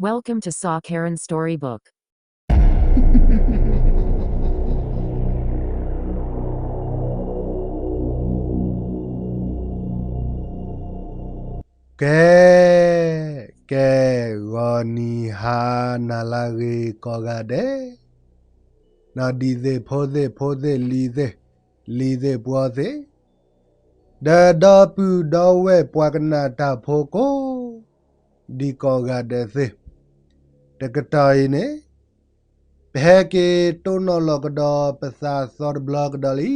Welcome to Saw Karen Storybook. ကဲ, ကဲ, ဂီၤနံၤဟါနၤလၢအဂ့ၤကိးဂၤဒဲး, နီၢ်ဒံသ့ၣ်ဖိသ့ၣ်ဖိသ့ၣ်လံၤသ့ၣ်, လံၤသ့ၣ်ပှီၤသ့ၣ်, ဒီးဒီပုၢ်ဒီဝဲၢ်ပှၤကနၣ်တၢ်ဖိကိး ဒံးကိးဂၤဒဲးသ့ၣ်, တကတီၢ်အံၤန့ၣ် ပဟဲက့ၤတိၢ်နီၣ်လီၤကဒီးပသးသီတဘျီကဒီးလံ,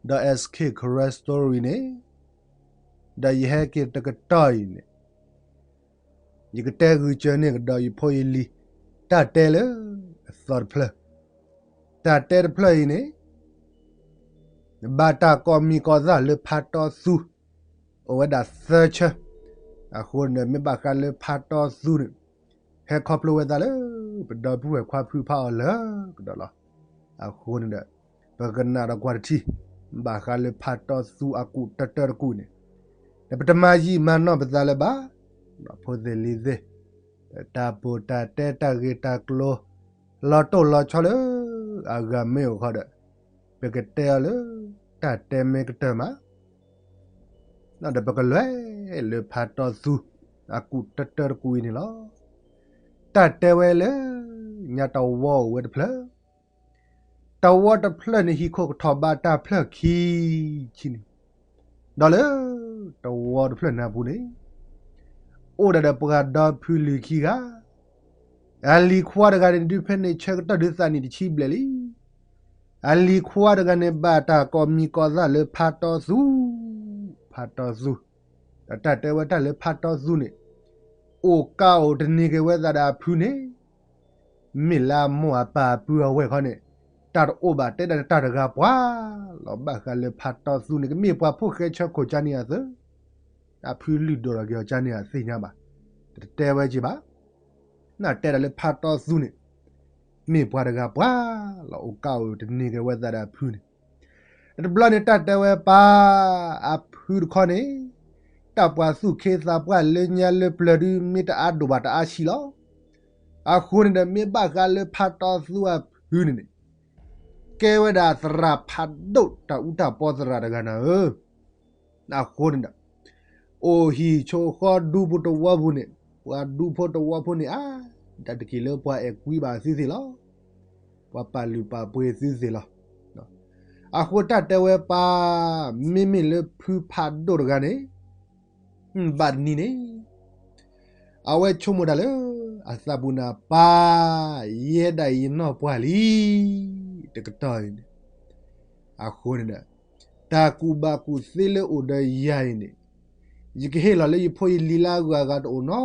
ဒီး S K Karen Story န့ၣ်, ဒီးယဟဲက့ၤတကတီၢ်အံၤန့ၣ် ယကတဲဂုာ်စၢၤန့ၢ်ကဒီးယဖိယလံၤ တၢ်တဲလၢအသီတဖျၢၣ်, တၢ်တဲတဖျၢၣ်အံၤန့ၣ် ဘၣ်တၢ်ကိးမံၤကိးသၣ်လၢဖးတီသူ အိၣ်ဝဲဒၣ်သၢဆၢ, အဃိန့ၣ် မ့ၢ်ဘၣ်ဃးလၢဖးတီသူန့ၣ် ဟဲခီဖျိဝဲသးလၢ ပဒီပုၢ်ဝဲၢ်ခွါဖုဖးအီၤလၢကဒီးလီၤ. အဃိန့ၣ်ဒီး ပကနၣ်ဒီးကွၢ်တထံၣ် ဘၣ်ဃးလၢဖးတီသူအကူၣ်တၢတၢတကူၣ်န့ၣ်, ဒီးပတမၤယံာ်မၤနီၢ်ပသးလၢၤဘၣ်, ဒီးဖိသ့ၣ်လံၤသ့ၣ်, တၢ်ပီးတၢ်တဲတၢ်ဂ့ၢ်တၢ်ကျိၤ လီၤတိၢ်လီၤဆီလၢ အဂၤမ့ၢ်အိၣ်ဃီဒီး ပကတဲအီၤလၢ တၢ်တဲမ့ၢ်ကတၢၢ်မး ဒီးပကလဲၤလၢဖးတီသူ အကူၣ်တၢတၢတကူၣ်အံၤန့ၣ်လီၤ. တၢ်တဲဝဲလၢ ညါတဝီအိၣ်ဝဲတဖျၢၣ်, တဝီတဖျၢၣ်န့ၣ် ဟံၣ်ခိၣ်ကထီၣ်ဘးတၢ်ဖျၢၣ်ခံဆံန့ၣ်, ဒီးလၢ တဝီတဖျၢၣ်န့ၣ်အပူၤန့ၣ် အိၣ်ဒၣ်ဒီးပှၤဒီဖုလံၤခံဂၤ, အလံၤခွါတဂၤန့ၣ် ဒုးဖဲန့ၣ်ဆၢကတီၢ်ဒုးသးနံၣ်တဆံဘျဲၣ်လံ. အလံၤခွါတဂၤန့ၣ် ဘၣ်တၢ်ကိးမံၤကိးသၣ်လၢဖးတီသူ, ဖးတီသူ, ဒီးတၢ်တဲဝဲတၢ်လၢဖးတီသူန့ၣ် အိၣ်ကးအိၣ်တနံၤက့ၤဝဲသးဒီးအဖုန့ၣ် မ့ၢ်လၢအမိၢ်အပၢ်အပုၢ်အဝဲၢ်ခီန့ၣ် တၢ်တအိၣ်ဘၣ်တဲဒၣ်တၢ်တဂၤပှၤလီၤ. ဘၣ်ဃးလၢဖးတီသူန့ၣ် ကမ့ၢ်ပှၤဖိၣ်ဃဲဆၢခိၣ်ကၢန့ၢ်အသၢ, အဖုလုၢ်ဒိၣ်ထီၣ်က့ၤအီၤကၢန့ၢ်အသ့ၣ်ညါဘၣ်, တတဲဝဲက့ၤဘၣ်. နတဲဒၣ်လၢဖးတီသူန့ၣ် မ့ၢ်ပှၤတဂၤပှၤလီၤ. အိၣ်ကးအိၣ်တနံၤက့ၤဝဲသးဒီးအဖုန့ၣ်, တဘျီန့ၣ်တၢ်တဲဝဲပၢ်, အဖုတခီန့ၣ် တၢ်ပှၤသူၣ်ခ့သးပှၢ်လၢညါလၢပျၢၤဒုး မ့ၢ်တအါဒိၣ်ဘၣ်တအါဆံးလီၤ. အဃိန့ၣ်ဒီး မ့ၢ်ဘၣ်ဃးလၢဖးတီသူအဖုန့ၣ်န့ၣ် ကဲဝဲဒၣ်သရၣ်ဖးဒိၣ် တၢ်အူတၢ်ပီသရၣ်တဂၤနၤဧၢ. အဃိန့ၣ်ဒီး အိၣ်ဟံၣ်ဆိးဃီဒူဖိတဝီပူၤန့ၣ် ပှၤဒူဖိတဝီဖိန့ၣ် အါ တၢ်တက့ၢ်လၢပှၤအဲၣ်ကွံဘၣ်သုသ့ၣ်လီၤ. ပှၤပာ်လုၢ်ပာ်ပှ့ၤသုသ့ၣ်လီၤ. အဃိတၢ်တဲဝဲပၢ်, မ့မ့ၢ်လၢဖုဖးဒိၣ်တဂၤန့ၣ် ဘၣ်တနံၤန့ၣ် အဝဲဆိကမိၣ်တၢ်လၢ အသးပူၤန့ၣ် ပၢ်, ယဲဒၣ်အံၤယနီၢ်ပှၢ်လံ တကတီၢ်အံၤန့ၣ်. အဃိန့ၣ်ဒီး တၢ်ကူၣ်ဘၣ်ကူၣ်သ့လၢအိၣ်ဒီးယၤအံၤန့ၣ် ယကဟ့ၣ်လီၤလၢယဖိယလံၤလၢအဂၤဂၤတအိၣ်နီ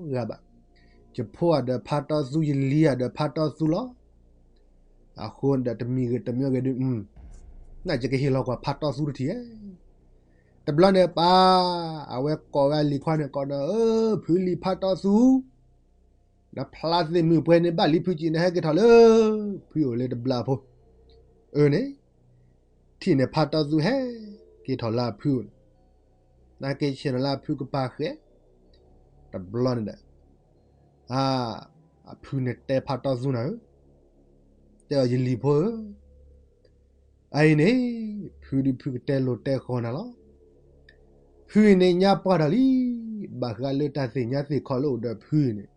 တဂၤဘၣ်. ယဖိအဒၢးဖးတီသူ ယလံၤအဒၢးဖးတီသူလီၤ. အဃိန့ၣ်ဒီးတမံၤဂ့ၤတမံၤဂ့ၤဒုး ယကဟ့ၣ်လီၤကွၢ်ဖးတီသူတထံၣ်ဧါ. တဘျီန့ၣ်ပၢ်, အဝဲကိးဝဲအလံၤခွါန့ၣ် ကိးဒီး အၢ ဖုလံၤဖးတီသူ နဖျါသ့ၣ်မုၢ်ပှဲၤန့ၣ်ဘၣ်လံဖုကံး နဟဲက့ၤထီၣ်လၢ ဖုအိၣ်လၢတဘျီဖိ. အၢန့ၣ် ထံၣ်န့ၣ်ဖးတီသူဟဲ က့ၤထီၣ်လၢအဖုအိၣ်န့ၣ်, နဟဲက့ၤဆ့ၣ်နီၤလၢအဖုကပၤဃဲ, တဘျီန့ၣ်ဒီး အဖုန့ၣ်တဲဖးတီသူနၤဧၢ, တဲအီၤယလံၤဖိဧၢ, အအံၤန့ၣ် ဖုဒုးဖုကတဲလိၤတဲဃီနၤလီၤ. ဖုအံၤန့ၣ်ညါပှၢ်ထီၣ်လံ, ဘၣ်ဃးလၢတၢ်သ့ၣ်ညါသ့ၣ်ခီလၢအိၣ်ဒီးဖုန့ၣ်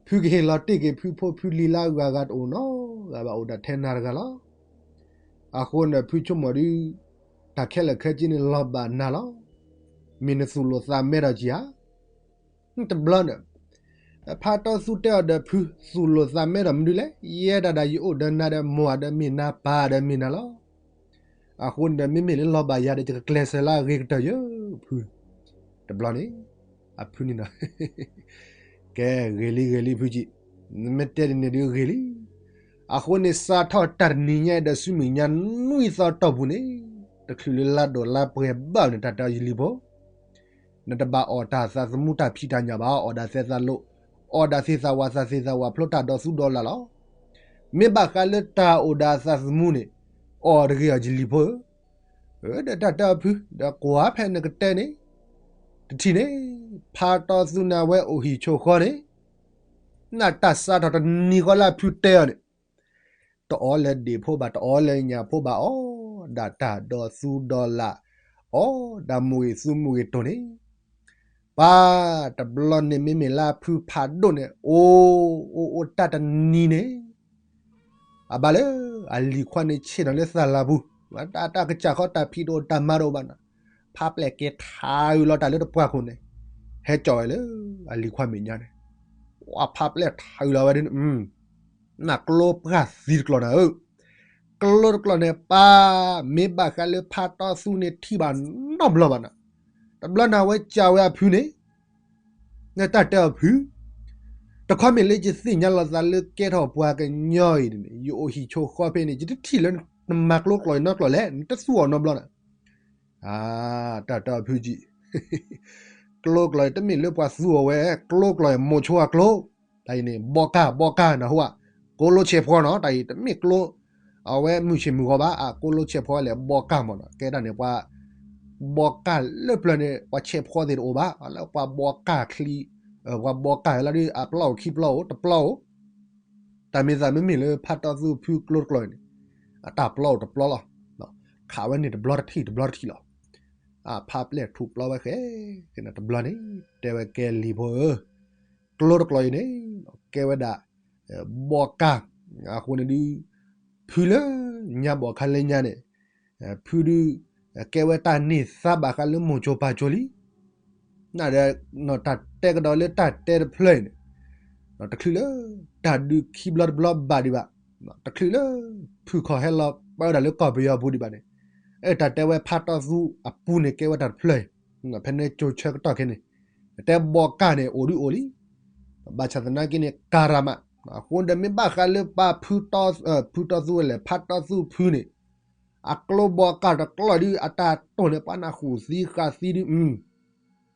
ဖုကဟ့ၣ်လီၤတ့ၢ်က့ၤဖုဖိဖုလံၤလၢအဂၤဂၤတအိၣ်နီတဂၤဘၣ် အိၣ်ဒၣ်ထဲနၤတဂၤလီၤ. အဃိန့ၣ်ဒီးဖုဆိကမိၣ်ဒုး တၢ်ခဲလၢာ်ခဲဆ့န့ၣ်လီၤဘၣ်နၤလီၤ. မ့ၢ်နသူၣ်လိာ်သးမဲဒီးကံဧါ. တဘျီန့ၣ် ဖးတီသူတဲအီၤဒီးဖု သူၣ်လိာ်သးမဲဒီးမနုၤလဲၣ်, ယဲဒၣ်ဒၣ်ယအိၣ်ဒီးနၤဒီးမိၢ်အဒီးမ့ၢ်နၤ ပၢ်ဒီးမ့ၢ်နၤလီၤ. အဃိန့ၣ်ဒီး မ့မ့ၢ်လၢလီၤဘၣ်ယၤဒီး ယကကျဲးစၢးလၢအဂ့ၤကတၢၢ်ယၢ ဖု. တဘျီန့ၣ် အဖုန့ၣ်ဒီး ကဲ ဂ့ၤလံ ဂ့ၤလံ ဖုကံး, နမ့ၢ်တဲဒ်န့ၣ်ဒုးဂ့ၤလံ. အဃိန့ၣ် စးထီၣ်တၢ်တနံၤညါဒီးဆူမဲာ်ညါနွံသီတီၢ်ပူၤန့ၣ် တချုးလၢလါဒိၣ်လါပှဲၤဘၣ်န့ၣ် တၢ်တဲအီၤယလံၤဖိ နတဘၣ်အီၣ်တၢ်သးသမူတၢ်ဖံးတၢ်ညၣ်ဘၣ်, အီၣ်ဒၣ်သဲသးလိာ်, အီၣ်ဒၣ်သ့ၣ်သးဝးသးသ့ၣ်သးဝးဖျိတၢ်ဒီးသူဒီးလၢ်လီၤ. မ့ၢ်ဘၣ်ဃးလၢတၢ်အိၣ်ဒၣ်အသးသမူန့ၣ် အီၣ်တဂ့ၤအီၤယလံၤဖိဧၢ. ဒီးတၢ်တဲအီၤဖု ဒီးကွၢ်ဖဲနကတဲန့ၣ် တထံၣ်န့ၣ် ဖးတီသူန့ၣ်အဝဲအိၣ်ဟံၣ်ဆိးဃီန့ၣ် နတၢ်စးထီၣ်တနံၤဃီလၢအဖုတဲအီၤန့ၣ်, တအီၣ်လၢဒ့ၣ်ဖိဘၣ်, တအီၣ်လၢညၣ်ဖိဘၣ်, အီၣ်ဒၣ်တၢ်ဒီသူဒီလၣ်, အီၣ်ဒၣ်မိၢ်ဂ့ၤသူမိၢ်ဂ့ၤတိၢ်န့ၣ်, ပၢ်တဘျီန့ၣ် မ့မ့ၢ်လၢအဖုဖးဒိၣ်န့ၣ် အိၣ်အိၣ်အိၣ်တၢ်တနံၤန့ၣ် အဘၣ်လၢအလံၤခွါန့ၣ်ဆ့ၣ်နီၤလၢသးလၤပူၤ, တၢ်တၢ်ကစၢ်ဃီတၢ်ဖံးတအိၣ်တၢ်မၤတအိၣ်ဘၣ်နီၤ, ဖးပျဲၢ်က့ၤထးအုးလီၤတၢ်လၢတပှၢ်ခိၣ်န့ၣ်, ဟဲကၠီၣ်ဝဲလၢအလံၤခွါမဲာ်ညါန့ၣ်, ဝဲဖးပျဲၢ်ထးအုးလီၤဝဲဒ်န့ၣ်, နကျိပှၢ်သံတကျိာ်နၤဧၢ, ကျိတကျိာ်န့ၣ် ပၢ်မ့ၢ်ဘၣ်ဃးလၢဖးတီသူန့ၣ်ထံၣ်ဘၣ်နီတဘျီဘၣ်နီၤ, တဘျီန့ၣ်အဝဲကၠီၣ်ဝဲအဖုန့ၣ် နတၢ်တဲအီၤဖု, တခီမ့ၢ်လၢယသ့ၣ်ညါလီၤသးလၢကဲထီၣ်ပှၤကညီအံၤန့ၣ် ယအိၣ်ဟံၣ်ဆိဃီဖဲန့ၣ် ယတထံၣ်လၢနမၤကျိကျိာ်အံၤနီတကျိာ်လဲၣ်, နတသူအီၤနီတဘျီန့ၣ်, တၢ်တဲအီၤဖုကံၣ်, ကျိကျိာ်အံၤတမ့ၢ်လၢပှၤသူအီၤဝဲ, ကျိကျိာ်အံၤမိၤဆိအကျိ, တၢ်အံၤန့ၣ် ဘီကၢ် ဘီကၢ်နဟူဧါ, ကိးလိဆဲးဖီနီၤ, တၢ်အံၤတမ့ၢ်ကျိ အဝဲမုၢ်ဆ့ၣ်မုၢ်ဂီၤဘၣ်, အကိးလိဆဲးဖီလဲၣ် ဘီကၢ်မ့ၢ်နီၤ, ကဲတၢ်န့ၣ်ပှၤ ဘီကၢ်လၢပျၢၤန့ၣ် ပှၤဆဲးဖီသ့ၣ်တအိၣ်ဘၣ်, လၢပှၤဘီကၢ်ချံ, ပှၤဘီကၢ်လၢဒ်အပျီအိၣ်ခံပျီအိၣ် တပျီအိၣ်, တၢ်မ့ၢ်သးမ့မ့ၢ်လၢဖးတီသူဖုကျိတကျိာ်အံၤန့ၣ်, အတၢ်ပျီအိၣ်တပျီလီၤ, ခးဝဲန့ၣ်တဘျီတထံၣ်တဘျီတထံၣ်လီၤ, အဖးပျဲၢ်ထူးပျီဝဲဃဲ, တဘျီန့ၣ် တဲဝဲကဲလံၤဖိဧၢ, ကျိတကျိာ်အံၤန့ၣ် ကဲဝဲဒၣ် ဘီကၢ်, အဃိန့ၣ်ဒုး ဖုလၢညါဘီၣ်ခါလၢညါန့ၣ်, ဖုဒုး ကဲဝဲတၢ်န့ၢ်သါဘၣ်ဃးလၢမိၤစိၤပၤစိၤလံ, နဒီး တၢ်တဲကဒီးလၢတၢ်တဲတဖျၢၣ်အံၤန့ၣ်, တချုးလၢ တၢ်ဒုးခံဘျီတဘျီဘၣ်ဒံးဘၣ်, တချုးလၢ ဖုခီၣ်ဟဲလီၤပၢဝဲဒၣ်လၢကီၢ်ပယီၤပူၤဒံးဘၣ်န့ၣ်, အတၢ်တဲဝဲဖးတီသူအပူၤန့ၣ် ကဲဝဲတၢ်တဖျၢၣ်အံၤ, ဖဲန့ၣ်ကၠိဆၢကတီၢ်ခဲန့ၣ်, တဲဘီကၢ်န့ၣ် အိၣ်ဒုးအိၣ်လံ, ဘၣ်ဆၣ်သနာ်က့န့ၣ် ကၤရမး, အဃိဒီးမ့ၢ်ဘၣ်ဃးလၢပၢ် ဖုတီသူဝဲလဲၣ် ဖးတီသူဖုန့ၣ်, အကျိဘီကၢ်တကျိာ်ဒုး အတၢ်တိၢ်န့ၣ် ပှၤနၢ်ဟူသံဃာ်သံဒုး,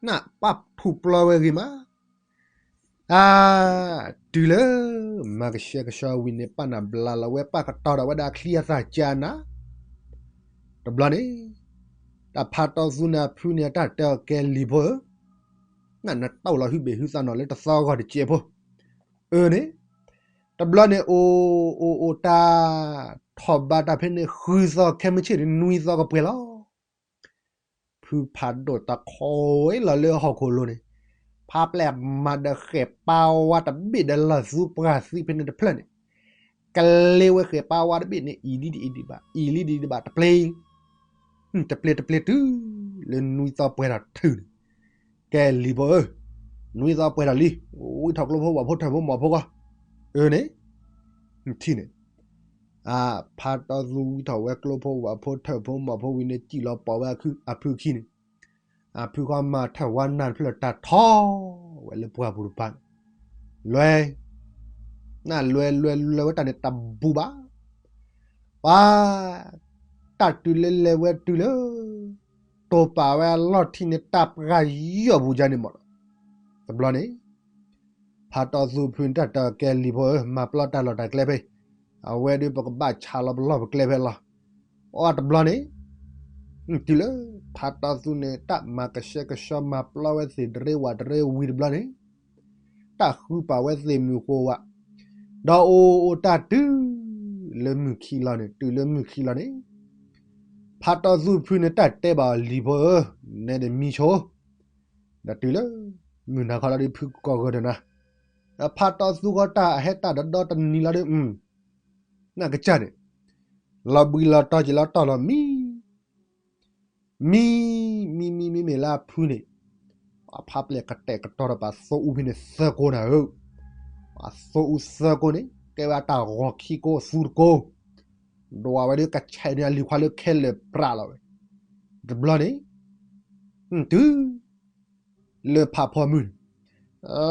နပၢ်ထူးပျီဝဲဂ့ၤမး, အါ, တုၤလၢ မၤကဆှဲကဆှီဝံၤန့ၣ် ပၢ်နၢ်ဘျါလီၤဝဲ ပၢ်ကတီၤဒီးဝဲဒၣ်ချံအသၣ်ကၢနၤ, တဘျီန့ၣ်, တၢ်ဖးတီသူန့ၣ်အဖုန့ၣ် အတၢ်တဲအီၤကဲလံၤဖိဧၢ, နနတၢ်အိၣ်လီၤဟုဘ့ၣ်ဟုသးနီၤလၢတသီအဂီၢ်တစဲးဖိ, အၢန့ၣ်, တဘျီန့ၣ်အိၣ်အိၣ်အိၣ်တၢ်, ထီၣ်ဘးတၢ်ဖဲန့ၣ် ဃုသီခဲမုၢ်ဆ့ၣ်န့ၣ် နွံသီကပှဲၤလီၤ. ဖုဖးဒိၣ်တခီဝဲလီၤလၢဟီၣ်ခိၣ်လိၤန့ၣ်, ဖးပျဲၢ်မၤဒီးဃဲၣ်ပၢဝါတဘ့ၣ်ဒီးလီၤသူပှၢ်သံဖဲန့ၣ်တဖျၢၣ်န့ၣ်, ကလ့ဝဲဃဲၣ်ပၢဝါတဘ့ၣ်န့ၣ် အံၤလံဒံးအံၤဒံးဘၣ် အံၤလံဒံးဒံးဘၣ် တပျ့ၤ, တပျ့ၤတပျ့ၤတုၤလၢနွံသီပှဲၤထီၣ်ထုးန့ၣ်, ကဲလံၤဖိဧၢ, နွံသီပှဲၤထီၣ်လံ, ဝံထီၣ်ကျိဖိဝၣ်ဖိထၢၣ်ဖိမီၢ်ဖိဂီၢ်, အၢန့ၣ်, ထံၣ်န့ၣ် အဖးတီသူဝံထီၣ်ဝဲကျိဖိဝၣ်ဖိထၢၣ်ဖိမီၢ်ဖိဝံၤန့ၣ် စံၣ်လီၤပိာ်ဝဲအဖုခံန့ၣ်, အဖုဃီမၤထၢၣ်ဝါနၢ်တဖျၢၣ်တၢ်ထီၣ်ဝဲလၢပှၢ်ပူၤတပၤန့ၣ်, လွဲ, နလွဲလွဲလွဲဝဲတၢ်န့ၣ်တဘူးဘၣ်, ပှၤ, တၢ်တုၤလၢလဲၤဝဲတုၤလၢ တိာ်ပာ်ဝဲအလီၢ်ထံန့ၣ် တၢ်ပှၢ်ယီၢ်ပူၤယါန့ၣ်မး, တဘျီန့ၣ် ဖးတီသူဖုန့ၣ်တၢ်တဲအီၤကဲလံၤဖိဧၢ မၤပျီတၢ်လီၢ်တၢ်ကျဲဖဲ, အဝဲဒုးပကဘၣ်ဆါလီၤပလီၢ်ပကျဲဖဲလီၤ. အီတဘျီန့ၣ်, တုၤလၢ, ဖးတီသူန့ၣ် တၢ်မၤကဆှဲကဆှီမၤပျီဝဲသ့ၣ်တရ့ဝၣ်တရ့ဝံၤတဘျီန့ၣ်, တၢ်ဃုပာ်ဝဲသ့ၣ်မုၢ်ဃိဝဲ, ဒီးအိၣ်အိၣ်တၢ်တုၤလၢမုၢ်ခံလီၤန့ၣ် တုၤလၢမုၢ်ခံလီၤန့ၣ်, ဖးတီသူဖုန့ၣ်တၢ်တဲဘၣ်အီၤလံၤဖိဧၢ, နဲဒၣ်မံဆိ ဒီးတုၤလၢ, မုၢ်နၤခီလီၤဒုးဖုကီၢ်ဂၢၢ်ဒီးနၤ, ဒီးဖးတီသူဃီတၢ်အဟဲတၢ်ဒီဒီတနံၤလီၤဒုး, နကစၢ်န့ၣ်, လီၤဘှံးလီၤတီၤက့ၤလီၤတီၢ်လီၤမံ, မံ, မံမံမံမ့ၢ်လၢအဖုန့ၣ်, အဖးပျဲၢ်ကတဲာ်ကတီၤဒီးပှၤသိအူဖဲန့ၣ်သၢကိးနၤဧၢ, အသိအူသၢကိးန့ၣ် ကဲဝဲအတၢ်ဂီၤခံကိးအသူတကိး, ဒွးဝဲဒုးကဆဲးန့ၢ်အလံၤခွါလၢခဲလၢာ်ပြးလီၤဝဲ, တဘျီန့ၣ်, တုၤ လၢဖးဖီမုၢ်န့ၣ်,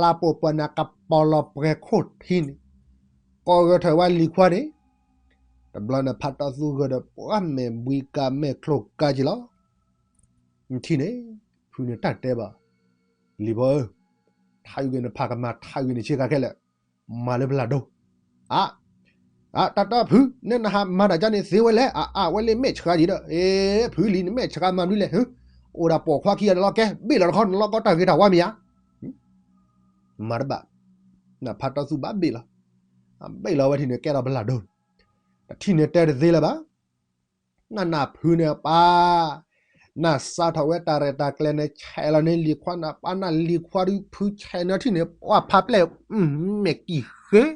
လါပှဲၤပှဲၤနၤကပီၤလီၤပှဲၤခိၣ်ထံန့ၣ်, ကိးဂဲၤထၢၣ်ဝဲလံၤခွါန့ၣ်, တဘျီန့ၣ်ဖးတီသူဂဲၤဒီးပှၤမဲာ်ဘှံးကၤမဲာ်ချိကၤက့ၤလီၤ. ထံၣ်န့ၣ်, ဖုန့ၣ်တၢ်တဲဘၣ်, လံၤဖိဧၢ, ထါအုၣ်ဂ့ၤနဖးကမၤထါအုၣ်ဂ့ၤနဆ့ကၤခဲလၢာ်, မၤလၢပလၢ်ဒိ အါ, တၢ်တီဖု, နဲနဟးမၤတၢ်ကါန့ၣ်သ့ဝဲလဲၣ်, အါအါဝဲလၢမဲာ်ဆှးယံၤဒီး, ဖုလံၤနမဲာ်ဆှးမၤဒ်လဲၣ်, အိၣ်ဒၣ်ပိာ်ခွါခံဂၤဒီးလီၤကဲ, ဘ့ၣ်လီၤတခီနလီၢ်ကီတၢ်ဂ့ၤတၢ်ဝါမ့ၢ်ဧါ, မၤတဘၣ်, ဖးတီသူဘၣ်ဘ့ၣ်လီၤ. အဘ့ၣ်လီၤဝဲထံၣ်န့ၣ်ကဲထီၣ်ပလၢ်ဒိၣ်, တထံၣ်န့ၣ်တဲတသ့လၢၤဘၣ်. နနၢ်ဖုန့ၣ်ပၢ်, နၢ်စးထီၣ်ဝဲတၢ်ရဲၣ်တၢ်ကျဲၤန့ၣ် ဆဲးလီၤန့ၢ်လံၤခွါနၤ ပၢ်နၢ်လံၤခွါဒုး ဖုဆဲးန့ၢ်ထံၣ်န့ၣ် ပှၢ်ဖးပျဲၢ် မဲာ်ကံၢ်ဃ့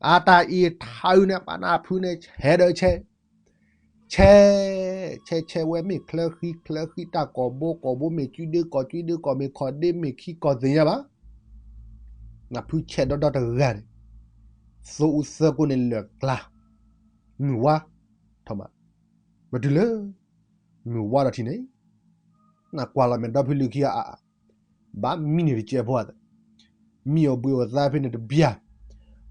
အတၢ်အံၤထါအုးန့ၣ် ပၢ်နၢ်ဖုန့ၣ် ဆဲးဒီးဆဲး, ဆဲး, ဆဲးဆဲးဝဲမ့ၢ်ချၢဃံချၢဃံ တၢ်ကိာ်ဘိကိာ်ဘိ မ့ၢ်ကုဒ့ကိာ်ကုဒ့ ကိာ်မ့ၢ်ခီၣ်ဒ့ မ့ၢ်ခံကိာ်သ့ၣ်ညါဘၣ်. နဖုဆဲးဒီဒီတဂၤန့ၣ် သိအူသၢကိန့ၣ်လၢာ်ကျါ, မုၢ်ဝါထီၣ်မး, မတုၤလၢ မုၢ်ဝါဒီးထံၣ်န့ၣ် နကွၢ်လီၤမဲာ်ဒီဖုလံၤခံဂၤအါအါ, ဘၣ်မံန့ၢ်တကဲဖိအသး, မံအိၣ်ဘှံးအိၣ်သါဖဲန့ၣ်တဘျီ,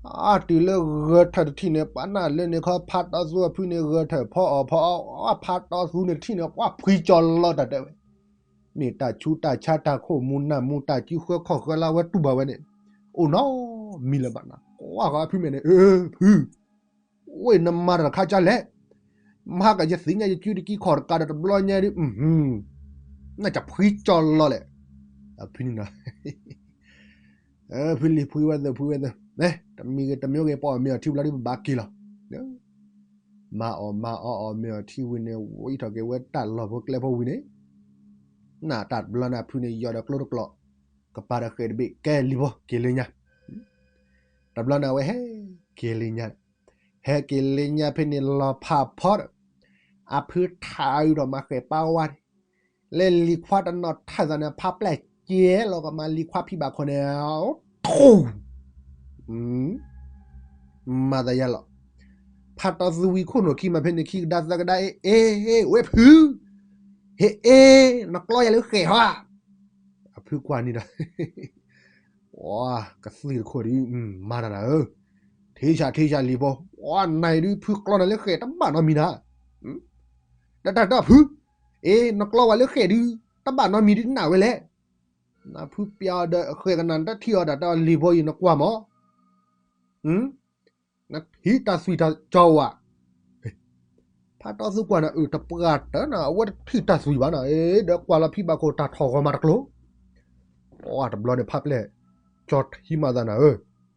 အတုၤလၢဂဲၤထၢၣ်တထံၣ်န့ၣ် ပှၤနၢ်လၢန့ၣ်ခီ ဖးတီသူအဖုန့ၣ် ဂဲၤထၢၣ်ဖီအီၣ်ဖီအီ ဖးတီသူန့ၣ်တထံၣ်န့ၣ် ပှၤဖှံကၠီၤလီၤတၢ်တဲဝဲ, မ့ၢ်တၢ်ဆူးတၢ်ဆါတၢ်ခိၣ်မူနၢ်မူ တၢ်စုဃၢခီၣ်ဃၢလၢဝဲတူၢ်ဘၣ်ဝဲန့ၣ်, အိၣ်နီတမံၤလၢၤဘၣ်နၤ ကွၢ်ဃီအဖုမဲာ်န့ၣ် အၢ ဖု ဝ့ၢ်နမၤတၢ်တခါကၢ်လဲၣ်, မၤကယသ့ၣ်ညါယကုတကံခီၣ်တကးဒီးတဘျီညါဒုး, နကဖှံကၠီၤလီၤလဲၣ်, ဖုန့ၣ်ဒီး, ဖုလံၤဖှံဝဲသ့ၣ်ဖှံဝဲသ့ၣ်, တမံၤဂ့ၤတမံၤဂ့ၤ ပအီၣ်မ့ၤအီထံဘျီဒုး ပဘၣ်က့ၤလီၤ, မၤအီၣ်မၤအီအီၣ်မ့ၤအီထံဝံၤန့ၣ် ဝံထီၣ်က့ၤဝဲတၢ်လီၢ်ဖိကျဲဖိဝံၤန့ၣ်, နတၢ်တဘျီန့ၣ် ဖုန့ၣ်ယီၤဒီးကျိတကျိး, ကပၤဒီးဃဲးတဘ့ၣ် ကဲလံၤဖိ က့ၤလၢညါ, တဘျီန့ၣ်အဝဲဟဲက့ၤလၢညါ, ဟဲက့ၤလၢညါဖဲန့ၣ်လီၤဖးဖီဒီး, အဖုထးအုးဒီးမၤဃဲးပၢ်ဝါန့ၣ်, လၢလံၤခွါတနီၤထၢၣ်သးန့ၣ် ဖးပျဲၢ်ကဲလီၤကမၤလံၤခွါဖံဘၣ်ခိၣ်န့ၣ်, ထိၣ် မၤသးယါလီၤ, ဖးတီသူဝံၤခိၣ်နူာ်ခံမးဖဲန့ၣ်ခံကဒါသၢကဒါ အ့ အ့ အ့ ဝဲဖု, ဟ့ၣ်အ့ နကျီယၤလၢဃဲးဟီ, အဖုကွၢ်န့ၣ်ဒီး ကသံၣ်တခိၣ်ဒုး မၤတၢ်နၤဧၢ, ထံဆးထံဆးလံၤဖိ, နၤအံၤဒုး ဖုကျီနၤလၢဃဲးတဘၣ်နီတမံၤနၤ, တၢ်တၢ်တၢ်ဖု, အ့ နကျီဝဲလၢဃဲးဒုး တဘၣ်နီတမံၤဒုးနၢ်ဝဲလဲၣ်, နဖုပျဲအီၤဒီးဃဲးကနၣ်တထံၣ်အီၤတၢ်တၢ်လံၤဖိအံၤနကွၢ်မး နထံၣ်တၢ်သွံၣ်တၢ်ကၠီဝဲ, ဖးတီသူကွၢ်နၤ အၢ တပှၢ်တၢၢ်နၤ အဝဲတထံၣ်တၢ်သွံၣ်ဘၣ်နၤ, ဒီးကွၢ်လီၤဖံဘၣ်ခိၣ်တၢ်ထီၣ်ဂီၤမးတကျိၤ, တဘျီန့ၣ် ဖးပျဲၢ် ကၠီထံမၤသးနၤ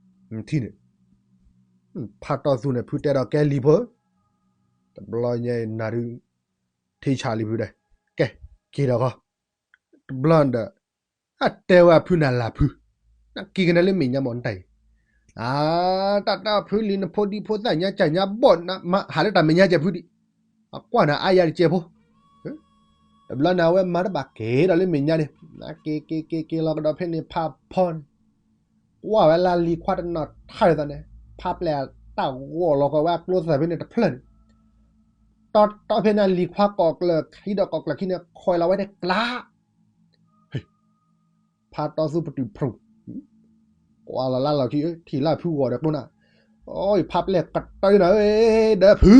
ဧၢ, ထံၣ်န့ၣ်, ဖးတီသူန့ၣ် ဖုတဲဒီးကဲလံၤဖိ, တဘျီညါနၤဒုး ထံဆးလံၤဖုဒီး, ကဲ က့ၤဒီးဃီ တဘျီဒီး, အတဲဝဲဖုနၤလၢဖု, နက့ၤကနၣ်လၢမဲာ်ညါမးနတၢ်အံၤ, အါ တၢ်တၢ်ဖုလံၤ နဖိဒံဖိသၣ်ညါကၢ်ညါဘီၣ် နမၤဟးလၢတၢ်မဲာ်ညါကဲဖုဒံး, အကွၢ်နၤအါယၤတကဲဖိ, တဘျီန့ၣ် အဝဲမၤတဘၣ်က့ၤဒီးလၢမဲာ်ညါန့ၣ်, နက့ၤက့ၤက့ၤက့ၤလီၤကဒီးဖဲန့ၣ် ဖးဖီန့ၣ်, ကွၢ်ဝဲလၢလံၤခွါတနီၤထၢၣ်သးန့ၣ်, ဖးပျဲၢ်တၢ်ဂီၢ်လီၤကီးဝဲအကျိသၢဖဲန့ၣ်တဖျၢၣ်န့ၣ်, တီတီဖဲန့ၣ်လံၤခွါကိးကျၢၢ်ခံဒီးကိးကျၢၢ်ခံန့ၣ် ခွဲးလီၤဝဲတကျါ ဖးတီသူပတုာ်ဖျိ, ကွၢ်လီၤလၢလီၢ်ခံ ထံၣ်လၢဖုဂီၤဒီးကျိနၤ, အဖးပျဲၢ်ကတၢၢ်နၤဧၢ, ဒီးဖု,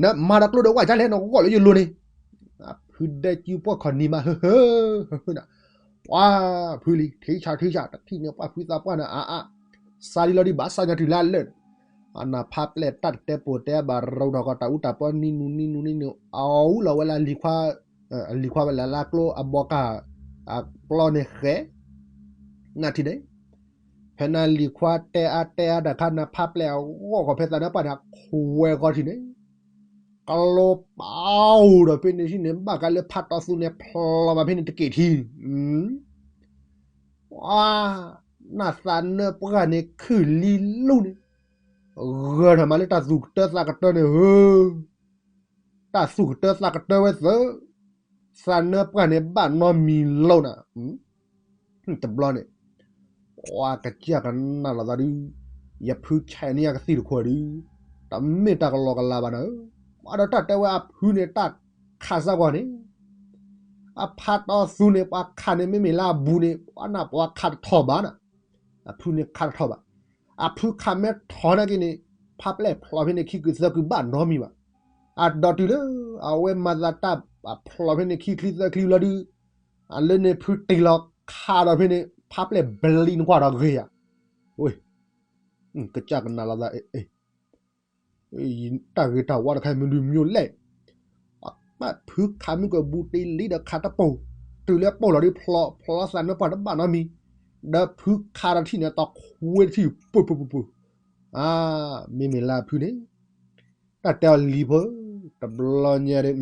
နမၤဒီးကျိဒီးဝဲကလဲၣ် နဂီၢ်လၢယလိၤန့ၣ်, ဖုဒဲကၠူပှီၢ်ခီၣ်နံၤမး ဟၢဟၢဟၢဟၢနၤ, ပှၤဖုလံၤ ထံဆးထံဆး တထံၣ်န့ၣ်ပှၤဖုသးပှၢ်န့ၣ်အါအါ, စးလံလီၤဒံးဘၣ် စးညါတုၤလၢအလၢာ်, အနၢ်ဖးပျဲၢ်တၢ်တတဲပိာ်တဲဘၣ် ရူးထီၣ်ကီးတၢ်အူတၢ်ပီနံနူနံနူနံနူ, အအူလီၤဝဲလၢလံၤခွါ အလံၤခွါဝဲလၢလၢကျိအဘီကၢ် အပျီန့ၣ်ဃဲ, နထံၣ်န့ၣ်, ဖဲနလံၤခွါတဲအါတဲအါတခါ နဖးပျဲၢ်အဂီၢ်ကီၢ်ဖဲသးနၢ်ပှၢ်န့ၣ် ခွဲးဃီထံၣ်န့ၣ်, ကလိပာ်အိၣ်ဒီးဖဲန့ၣ်ထံၣ်န့ၣ် ဘၣ်ကါလၢဖးတီသူန့ၣ် ဖျိးမးဖဲန့ၣ်တက့ၢ်ထံၣ် နသးနၢ်ပှၢ်န့ၣ်ခုၣ်လံလူန့ၣ်, ဂၢၢ်ထီၣ်မးလၢတၢ်သူၣ်ကတၢသးကတၢန့ၣ်ဧၢ, တၢ်သူၣ်ကတၢသးကတၢဝဲသၢ, သးနၢ်ပှၢ်န့ၣ်ဘၣ်နီတမံၤလီၤနၤ, တဘျီန့ၣ်, ကွၢ်ကစၢ်ကနၣ်လီၤသးဒုး, ယဖုဆဲးန့ၢ်ယကသံၣ်တခိၣ်ဒုး, တမ့ၢ်တၢ်ကလီကလီဘၣ်နၤဧၢ, ပှၤဒီးတၢ်တဲဝဲအဖုန့ၣ်တၢ်ခးစၢ်ကွၢ်န့ၣ် အဖးတီသူန့ၣ် ပှၤခးန့ၣ် မ့မ့ၢ်လၢအဘူးန့ၣ် ပှၤနၢ်ပှၤခးတထီၣ်ဘၣ်နၤ, အဖုန့ၣ်ခးတထီၣ်ဘၣ်, အဖုခးမ့ၢ်ထီၣ်နာ်က့န့ၣ် ဖးပျဲၢ်ဖျိးဖဲန့ၣ်ခံကုာ်သၢကုာ်ဘၣ်နီတမံၤဘၣ်, အဒီးတုၤလၢ အဝဲမၤသးတၢ်အဖျိးဖဲန့ၣ်ခံချံသၢချံလီၤဒုး, အလၢန့ၣ်ဖုတ့ၢ်လီၤခးဒီးဖဲန့ၣ် ဖးပျဲၢ်ဘျံးနကွၢ်ဒီးဂ့ၤယၤ, ဝဲ ကစၢ်ကနၣ်လီၤသး တၢ်ဂ့ၤတၢ်ဝါတခါမ့ၢ်ဒုးမ့ၢ်လဲၣ်, ဖုခးမုၢ်ကဘူးတ့ၢ်လံဒီးခးတပိာ်, တုၤလၢပိာ်လီၤဒုးဖျိး ဖျိးသးနၢ်ပှၢ်တဘၣ်နီတမံၤ, ဒီးဖုခးဒီးထံၣ်န့ၣ် တီခွ့တထံၣ် ပူၤပူၤပူၤပူၤ, အါ, မ့မ့ၢ်လၢအဖုန့ၣ်, တၢ်တဲအီၤလံၤဖိ, တဘျီညါဒီး,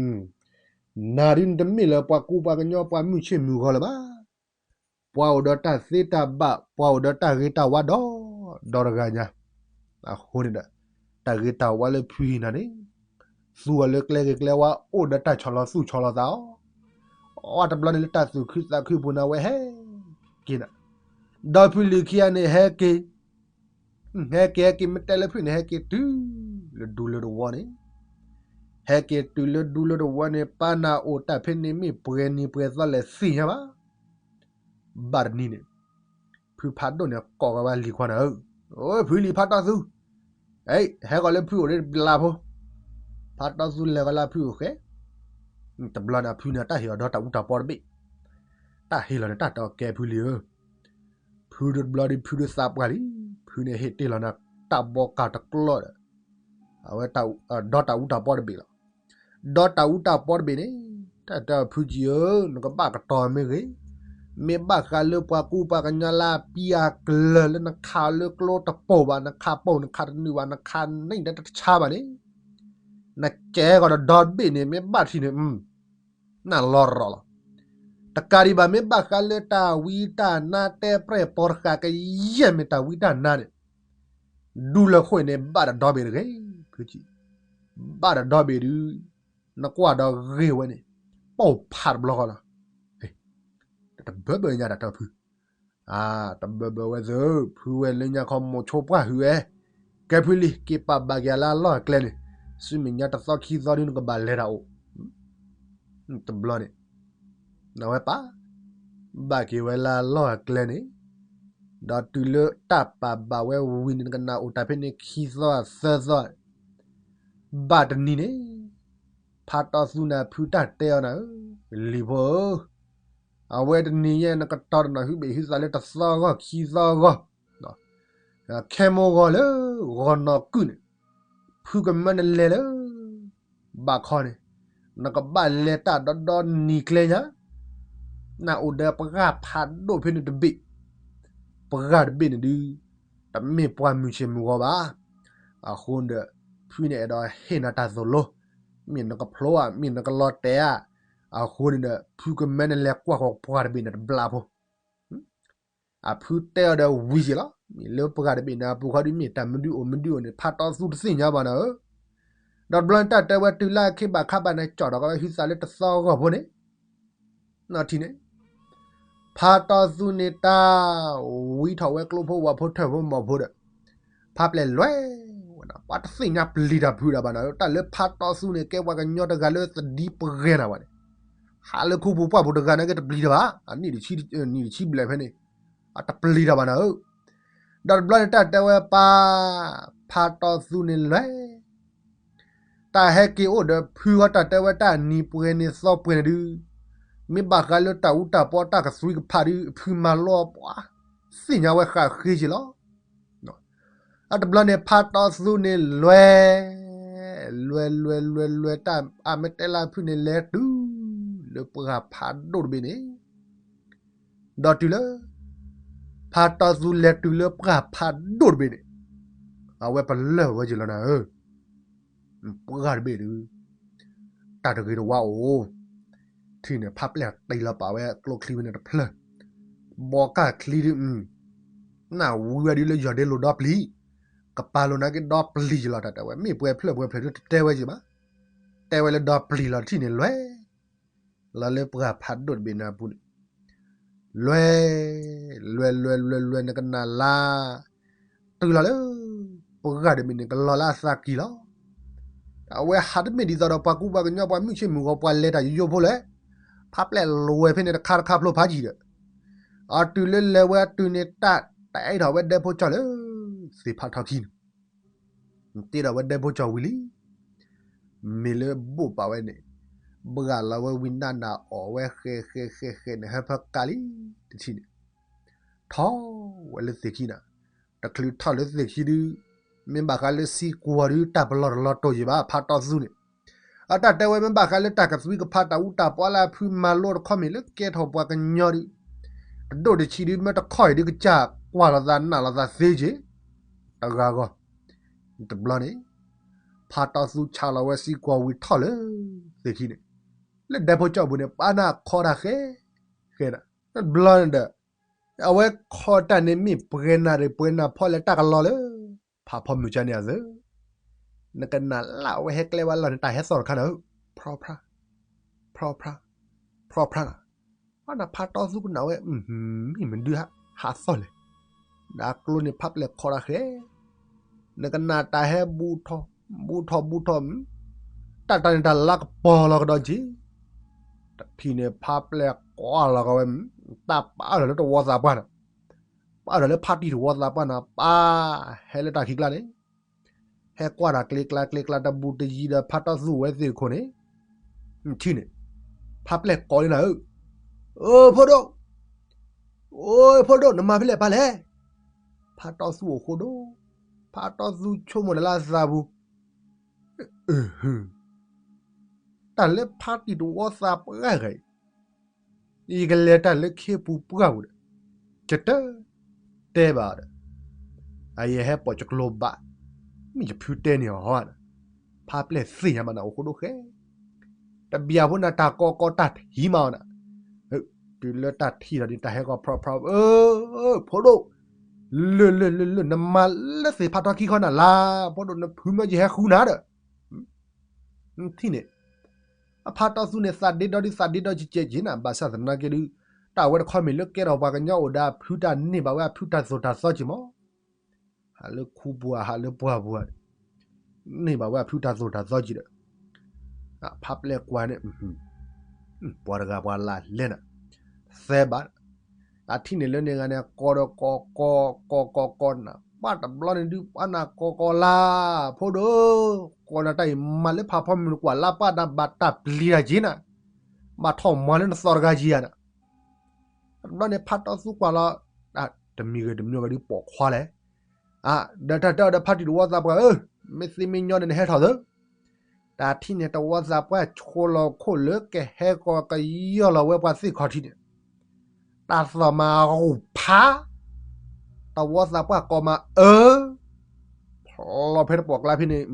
နၤဒုးနတမ့ၢ်လၢပှၤကူပှၤကညီပှၤမုၢ်ဆ့ၣ်မုၢ်ဂီၤလၢၤဘၣ်. ပှၤအိၣ်ဒီးတၢ်သ့တၢ်ဘၣ်, ပှၤအိၣ်ဒီးတၢ်ဂ့ၤတၢ်ဝါဒီး, ဒီတဂၤညါ, အဃိန့ၣ်ဒီး, တၢ်ဂ့ၤတၢ်ဝါလၢဖုဟံၣ်နၤန့ၣ်, သူအီၤလၢကျဲဂ့ၤကျဲဝါ အိၣ်ဒီးတၢ်ဆီၣ်လီၤသူၣ်ဆီၣ်လီၤသးအီၤ, အတဘျီန့ၣ်လၢတၢ်သူၣ်ခုသးခုပူၤန့ၣ် အဝဲဟဲက့ၤနၤ, ဒီးဖုလံၤခံဂၤန့ၣ်ဟဲက့ၤ ဟဲက့ၤဟဲက့ၤ မ့ၢ်တဲလၢဖုန့ၣ် ဟဲက့ၤတုၤလၢဒူလၢတဝီန့ၣ်, ဟဲက့ၤတုၤလၢဒူလၢတဝီန့ၣ် ပၢ်နၤအိၣ်တၢ်ဖဲန့ၣ်မ့ၢ်ပှဲၤနံၤပှဲၤသီလဲၣ်သ့ၣ်ညါဘၣ်. ဘၣ်တနံၤန့ၣ်, ဖုဖးဒိၣ်န့ၣ်ကိးဝဲလံၤခွါနၤဧၢ, အိ ဖုလံၤဖးတီသူ, ဟဲဂီၤလၢဖုအိၣ်ဒီးတဘျီဖိ, ဖးတီသူလဲၤဂီၤလၢဖုအိၣ်ဃဲ, တဘျီန့ၣ်ဖုန့ၣ်တၢ်ဟ့ၣ်အီၤဒီတၢ်အူတၢ်ပီတဘ့ၣ်, တၢ်ဟ့ၣ်လီၤန့ၣ် တၢ်တဲအီၤကဲဖုလံၤဧၢ ဖုဒိၣ်တဘျီဒီးဖုဒိၣ်သးပှၢ်လံ, ဖုန့ၣ်ဟ့ၣ်တ့ၢ်လီၤနၤတၢ်ဘီကၢ်တကျီဒီး, အဝဲ, ဒီတၢ်အူတၢ်ပီတဘ့ၣ်လီၤ. ဒီတၢ်အူတၢ်ပီတဘ့ၣ်န့ၣ်, တၢ်တဲဖုကံဧၢ, နကဘၣ်ကတီၤမ့ၢ်ဂ့ၤ, မ့ၢ်ဘၣ်ဃးလၢပှၤကူပှၤကညီလၢအပံအကျၢၤလၢနခးလၢကျိတပိာ်ဘၣ်, နခးပိာ်နခးတနုာ်ဘၣ်, နခးန့ၢ်ဒီးတဆါဘၣ်န့ၣ်, နကဲဂီၤဒီဒီတဘ့ၣ်န့ၣ် မ့ၢ်ဘၣ်ထံၣ်န့ၣ် နလီၤရီၤလီၤ. တကးဒံးဘၣ် မ့ၢ်ဘၣ်ဃးလၢတၢ်ဝံတၢ်နါတဲပြဲၢ်ပိာ်တဃာ်ကယဲၢ်မ့ၢ်တၢ်ဝံတၢ်နါန့ၣ်, ဒူလၢဃိန့ၣ် ဘၣ်တဒီဘ့ၣ်တဂ့ၤ, ဖုကံ, ဘၣ်တဒီဘ့ၣ်ဒုး, နကွၢ်ဒီးဂ့ၢ်ဝဲန့ၣ်, ပိာ်ဖးတဘျီဃီလီၤ. တဘၢဘၢညါတၢ်တဲဖု, တဘၢဘၢဝဲသ့ၣ်, ဖုဝဲလၢညါခီမိၤဆိပှၢ်ဟုးဝဲ, ကဲဖုလံၤ က့ၤပာ်ဘၣ်က့ၤလၢအလီၢ်အကျဲန့ၣ်, ဆူမဲာ်ညါတသီခံသီဒုးနကဘၣ်လဲၤတၢ်အိၣ် တဘျီန့ၣ်, အဝဲပာ်, ဘၣ်က့ၤဝဲလၢအလီၢ်အကျဲန့ၣ်, ဒီးတုၤလၢတၢ်ပာ်ဘၣ်ဝဲဝံၤန့ၣ် နကနၣ်အိၣ်တၢ်ဖဲန့ၣ်ခံသီသၢသီ, ဘၣ်တနံၤန့ၣ်, ဖးတီသူန့ၣ်ဖုတၢ်တဲအီၤနၤဧၢ, လံၤဖိဧၢ, အဝဲတနံၤညါနကတီၤတနီၤဟုဘ့ၣ်ဟုသးလၢတသီဂီၢ်ခံသီဂီၢ် ခဲမိၢ်ဂီၤလၢဂီၤနီၢ်ကုၢ်န့ၣ်, ဖုကမၢနလဲၤလၢဘးခီန့ၣ်, နကဘၣ်လဲၤတၢ်ဒီဒီနံၤကျဲညါ, နအိၣ်ဒီးပှၢ်ဖးဒိၣ်ဖဲန့ၣ်တဘ့ၣ်, ပှၢ်တဘ့ၣ်န့ၣ်ဒုး, တမ့ၢ်ပှၢ်မုၢ်ဆ့ၣ်မုၢ်ဂီၤဘၣ်. အဃိဒီး, ဖုန့ၣ်အဲၣ်ဒိးဟ့ၣ်နၤတၢ်သိၣ်လိ, မ့ၢ်နကဖျိဧါ, မ့ၢ်နကလီၤတဲာ်ဧါ, အဃိန့ၣ်ဒီး ဖုကမၢနလဲၤကွၢ်ဃီၤပှၢ်တဘ့ၣ်န့ၣ်တဘျီဖိ အဖုတဲအီၤဒီးဝံၤက့ၤလီၤ. မ့ၢ်လၢပှၢ်တဘ့ၣ်န့ၣ် အပူၤဃီဒုးမ့ၢ်တၢ်မနုၤအိၣ်မနုၤအိၣ်န့ၣ် ဖးတီသူတသ့ၣ်ညါဘၣ်နၤဧၢ. ဒီးတဘျီန့ၣ်တၢ်တဲဝဲတုၤလၢအခ့ဘၣ်ခါဘၣ်န့ၣ် ကၠီၣ်ဒီးကဝဲဟုသးလၢတသီဂီၢ်ဖိန့ၣ်, နီၢ်ထံၣ်န့ၣ်, ဖးတီသူန့ၣ်တၢ်ဝံထီၣ်ဝဲကျိဖိဝီဖိထၢၣ်ဖိမီၢ်ဖိဒီး, ဖးပျဲၢ်လွဲၢ်ဝဲနၤ, ပှၤတသ့ၣ်ညါပျံၤတၢ်ဖုဒၣ်ဘၣ်နၤဧၢ. တၢ်လၢဖးတီသူန့ၣ် ကဲပှၤကညီတဂၤလၢသဒံပှဲၤနၤဘၣ်န့ၣ်, ဟးလၢခူပူၤပှၢ်ပူၤတဂၤန့ၣ်က့တပျံၤတၢ်ဘၣ်, အနံၣ်တဆံဘျဲၣ်ဖဲန့ၣ်, အတပျံၤတၢ်ဘၣ်နၤဧၢ. ဒီးတဘျီန့ၣ်တၢ်တဲဝဲပၢ်, ဖးတီသူန့ၣ်လွဲၢ် တၢ်ဟဲက့ၤအိၣ်ဒီးဖုဃီတၢ်တဲဝဲတၢ်နံၤပှဲၤန့ၣ်သီပှဲၤန့ၣ်ဒုး, မ့ၢ်ဘၣ်ဃးလၢတၢ်အူတၢ်ပီတၢ်ကသွံကဖးဒုး ဖုမၤလိပှၤ, သ့ၣ်ညါဝဲဃးဃ့က့ၤလီၤ. အတဘျီန့ၣ် ဖးတီသူန့ၣ်လွဲၢ်, လွဲၢ်လွဲၢ်လွဲၢ်လွဲၢ် တၢ်အမ့ၢ်တဲလၢဖုန့ၣ်လဲၤတုၤလၢပှၢ်ဖးဒိၣ်တဘ့ၣ်န့ၣ်, ဒီးတုၤလၢ ဖးတီသူလဲၤတုၤလၢပှၢ်ဖးဒိၣ်တဘ့ၣ်န့ၣ်, အဝဲပလၢၢ်ဝဲက့ၤလီၤနၤဧၢ. ပှၢ်တဘ့ၣ်ဒုး, တၢ်တဂ့ၤတဝါအိၣ်, ထံၣ်န့ၣ် ဖးပျဲၢ်တ့လီၤပာ်ဝဲကျိချံဖဲန့ၣ်တဖျၢၣ်, ဘီကၢ်ချံဒုး, နၢ်ဝံဝဲဒုးလၢယီၢ်ဒ့လိာ်ဒီပျံၤ, ကပၤလိာ်နာ်က့ဒီပျံၤက့ၤလီၤတၢ်တဲဝဲ မ့ၢ်ပှဲၤဖျၢၣ်ပှဲၤဖျၢၣ်ဒုးတတဲဝဲက့ၤဘၣ်, တဲဝဲလၢဒီပျံၤလီၤထံၣ်န့ၣ်လွဲၢ် လီၤလၢပှၢ်ဖးဒိၣ်တဘ့ၣ်န့ၣ်အပူၤန့ၣ်, လွဲၢ်, လွဲၢ်လွဲၢ်လွဲၢ်လွဲၢ် နကနၣ်လါ, တုၤလီၤလၢ, ပှၢ်တဘ့ၣ်န့ၣ် ကလီၤလၢအသးကံၢ်လီၤ. အဝဲဟးတမ့ၢ်ဒ်သိးဒီးပှၤကူပှၤကညီပှၤမုၢ်ဆ့ၣ်မုၢ်ဂီၤပှၤလဲၤတၢ်ယိယိဖိလဲၣ်, ဖးပျဲၢ်လွဲၢ်ဖဲန့ၣ်တခါတခါဖျိဖးကံၢ်ဒီး, အတုၤလၢလဲၤဝဲအတုၤန့ၣ်တၢ်တအဲၣ်ထီၣ်ဝဲဒဲဖိကၠီၣ်လၢ, သ့ၣ်ဖးထီခံန့ၣ် တ့ထီၣ်ဝဲဒဲဖိကၠီၣ်ဝံၤလံ, မ့ၢ်လၢဘိၣ်ပာ်ဝဲန့ၣ်, ဘှၣ်လီၤဝဲဝံနးနးအီၣ်ဝဲဃဲၤဃဲၤဃဲၤဃဲၤန့ၣ် ဟၢဖၢကါလံ, တထံၣ်န့ၣ်, ထီၣ်ဝဲလၢသ့ၣ်ခံနၤ, တချုးထီၣ်လၢသ့ၣ်ခံဒုး, မ့ၢ်ဘၣ်ဃးလၢစံကွီၤဒုးတၢ်ပလီၢ်တလီၤတိၢ်ယံၤဘၣ် ဖးတီသူန့ၣ်, အတၢ်တဲဝဲမ့ၢ်ဘၣ်ဃးလၢတၢ်ကသွံကဖးတၢ်အူတၢ်ပီလၢအဖုမၤလိတခီမ့ၢ်လၢကဲထီၣ်ပှၤကညီဒုး, အဒိၣ်တဆံဒုမ့ၢ်တခီၣ်အံၤဒုကစၢ်ကွၢ်လီၤသးနာ်လီၤသးသ့က့ၤ တဂၤဂီၢ်. တဘျီန့ၣ် ဖါတီသူဆးလီၤဝဲစံကွီၤဝံၤထီၣ်လၢသ့ၣ်ခံန့ၣ် လၢဒဲဖိကၠီပူၤန့ၣ် ပာ်နၢ်ခီတၢ်ဃဲ ဃဲဒၣ် တဘျီန့ၣ်ဒီး အဝဲခီတၢ်န့ၣ်မ့ၢ်ပှဲၤနၢ်ရ့ၣ်ပှဲၤနၢ်ဖီလဲၣ်တၢ်ကလီလၢ ဖးဖီမုၢ်ကၢန့ၣ်အသၢ နကနၣ်လၢအဝဲဟဲကျဲဘၣ်လီၢ်န့ၣ် တၢ်ဟဲသီၣ်တခါန့ၣ် ဖျီဖျါ ဖျီဖျါ ဖျီဖျါလီၤ. ဖါတီသူကနၣ်ဝဲ မ့ၢ်မဒုဟးသီၣ်လဲၣ်. ဒီးကျိန့ၣ်ဖးပျဲၢ်ခီတၢ်ဃဲ နကနၣ်တၢ်ဟဲဘူးထီၣ် ဘူးထီၣ်ဘူးထီၣ် တၢ်တၢ်န့ၣ်တၢ်လါကပီၤလီၤကဒီးက့ၤ တထံၣ်န့ၣ် ဖးပျဲၢ်ကွၢ်လီၤကဝဲ တၢ်ပာ်အၢၣ်လီၤလၢတဝီသးပှၢ်န့ၣ် ပာ်အၢၣ်လီၤလၢဖါတံၢ်တဝီသးပှၢ်န့ၣ် ပာ်ဟဲလၢတၢ်ခံကျါန့ၣ် ဟဲကွၢ်တၢ်ကျ့ကျါကျ့ကျါတဘူးတယံၤဒီးဖါတီသူဝဲသ့ၣ်တခိၣ်န့ၣ် ထံၣ်န့ၣ် ဖးပျဲၢ်ကိးလံနၤဧၢ, အိ ဖိဒိၣ်, အိ ဖိဒိၣ် နမၤဖဲလဲၣ်ပၢ်လဲၣ်. ဖါတီသူအိၣ်ဃိဒိၣ်, ဖါတီသူဆိကမိၣ်တၢ်လၢအသးပူၤ တၢ်လၢဖါတံၢ်တဝီသးပှၢ်ဂၤအံၤ, ယကလဲၤတၢ်လၢခ့ပူၤပှၢ်ပူၤဒီး, ကတၢၢ်တဲဘၣ်ဒီး, အယဟဲပိာ်ကကျိဘၣ်, မ့ၢ်ယဖုတဲန့ၢ်အီၤ, ဖါပျဲၢ်သ့ၣ်ညါမးနၤအိၣ်ဃိဒိၣ်ဃဲ, တဘျီဖိနၤတၢ်ကီကီတၢ်ထံၣ်မးအီၤနၤ, တုၤလၢတၢ်ထံၣ်ဒီးန့ၣ် တၢ်ဟဲကီဖျီဖျီ, ဖိဒိၣ်, လၢၢ်လၢၢ်လၢၢ်လၢၢ် နမၤလၢသ့ၣ်ဖးထီခံခီနၤလၢ်, ဖိဒိၣ်နဖုမၢယဟဲဃုနၤဒီး ထံၣ်န့ၣ်, အဖါတီသူန့ၣ် သးဒ့ဒီဒုးသးဒ့ဒီကဲးကဲးက့ၤနၤ ဘၣ်ဆၣ်သနာ်က့ဒုး, တၢ်ဝဲတခီမ့ၢ်လၢကဲထီၣ်ပှၤကညီအိၣ်ဒီးအဖုတၢ်န့ၢ်ဘၣ်ဝဲအဖုတၢ်သိၣ်တၢ်သီက့ၤမး, ဟးလၢခူပူၤဧါ ဟးလၢပှၢ်ပူၤဧါ, န့ၢ်ဘၣ်ဝဲအဖုတၢ်သိၣ်တၢ်သီက့ၤဒီး, ဖါပျဲၢ်ကွၢ်န့ၣ်, ပှၤတဂၤပှၤလၢလဲၣ်နၤ, သဲဘၣ်, အထံၣ်န့ၣ်လၢန့ၣ်ဂၤန့ၣ် ကိးဒီးကိးကိးကိးကိးကိးနၤ, ပှၤတဘျီန့ၣ်ဒုးပှၤနၤကိးကိးလၢ်, ဖိဒိၣ်, ကိးနၤတၢ်အံၤမၤလၢဖးဖီမုၢ်နကွၢ်လၢ်ပှၢ်နၤဘၣ်တၢ်ပျံၤတၢ်က့ၤနၤ, ဘၣ်ထီၣ်မၤလၢနသီတဂၤက့ၤယၤနၤ တဘျီန့ၣ်ဖါတီသူကွၢ်လီၤ, တမံၤဂ့ၤတမံၤဂ့ၤဒုးပိာ်ခွါလဲၣ်, ဒီးတၢ်တဲအီၤဒီးဖါတံၢ်တဝီသးပှၢ်ဧၢ, မ့ၢ်သ့မ့ၢ်ညီန့ၣ်နဟဲထီၣ်သၢ, တၢ်ထံၣ်န့ၣ်တဝီသးပှၢ်ဆိလီၤခိၣ်လၢကဟဲကီးကယီၢ်လီၤဝဲပှၤသ့ၣ်ခီၣ်ထံးန့ၣ်, တၢ်သီၣ်မၤဂီၢ်ဖး, တဝီသးပှၢ်ကိးမၤအၢ, ဖျီဖဲတပိာ်ကျါဖဲန့ၣ်,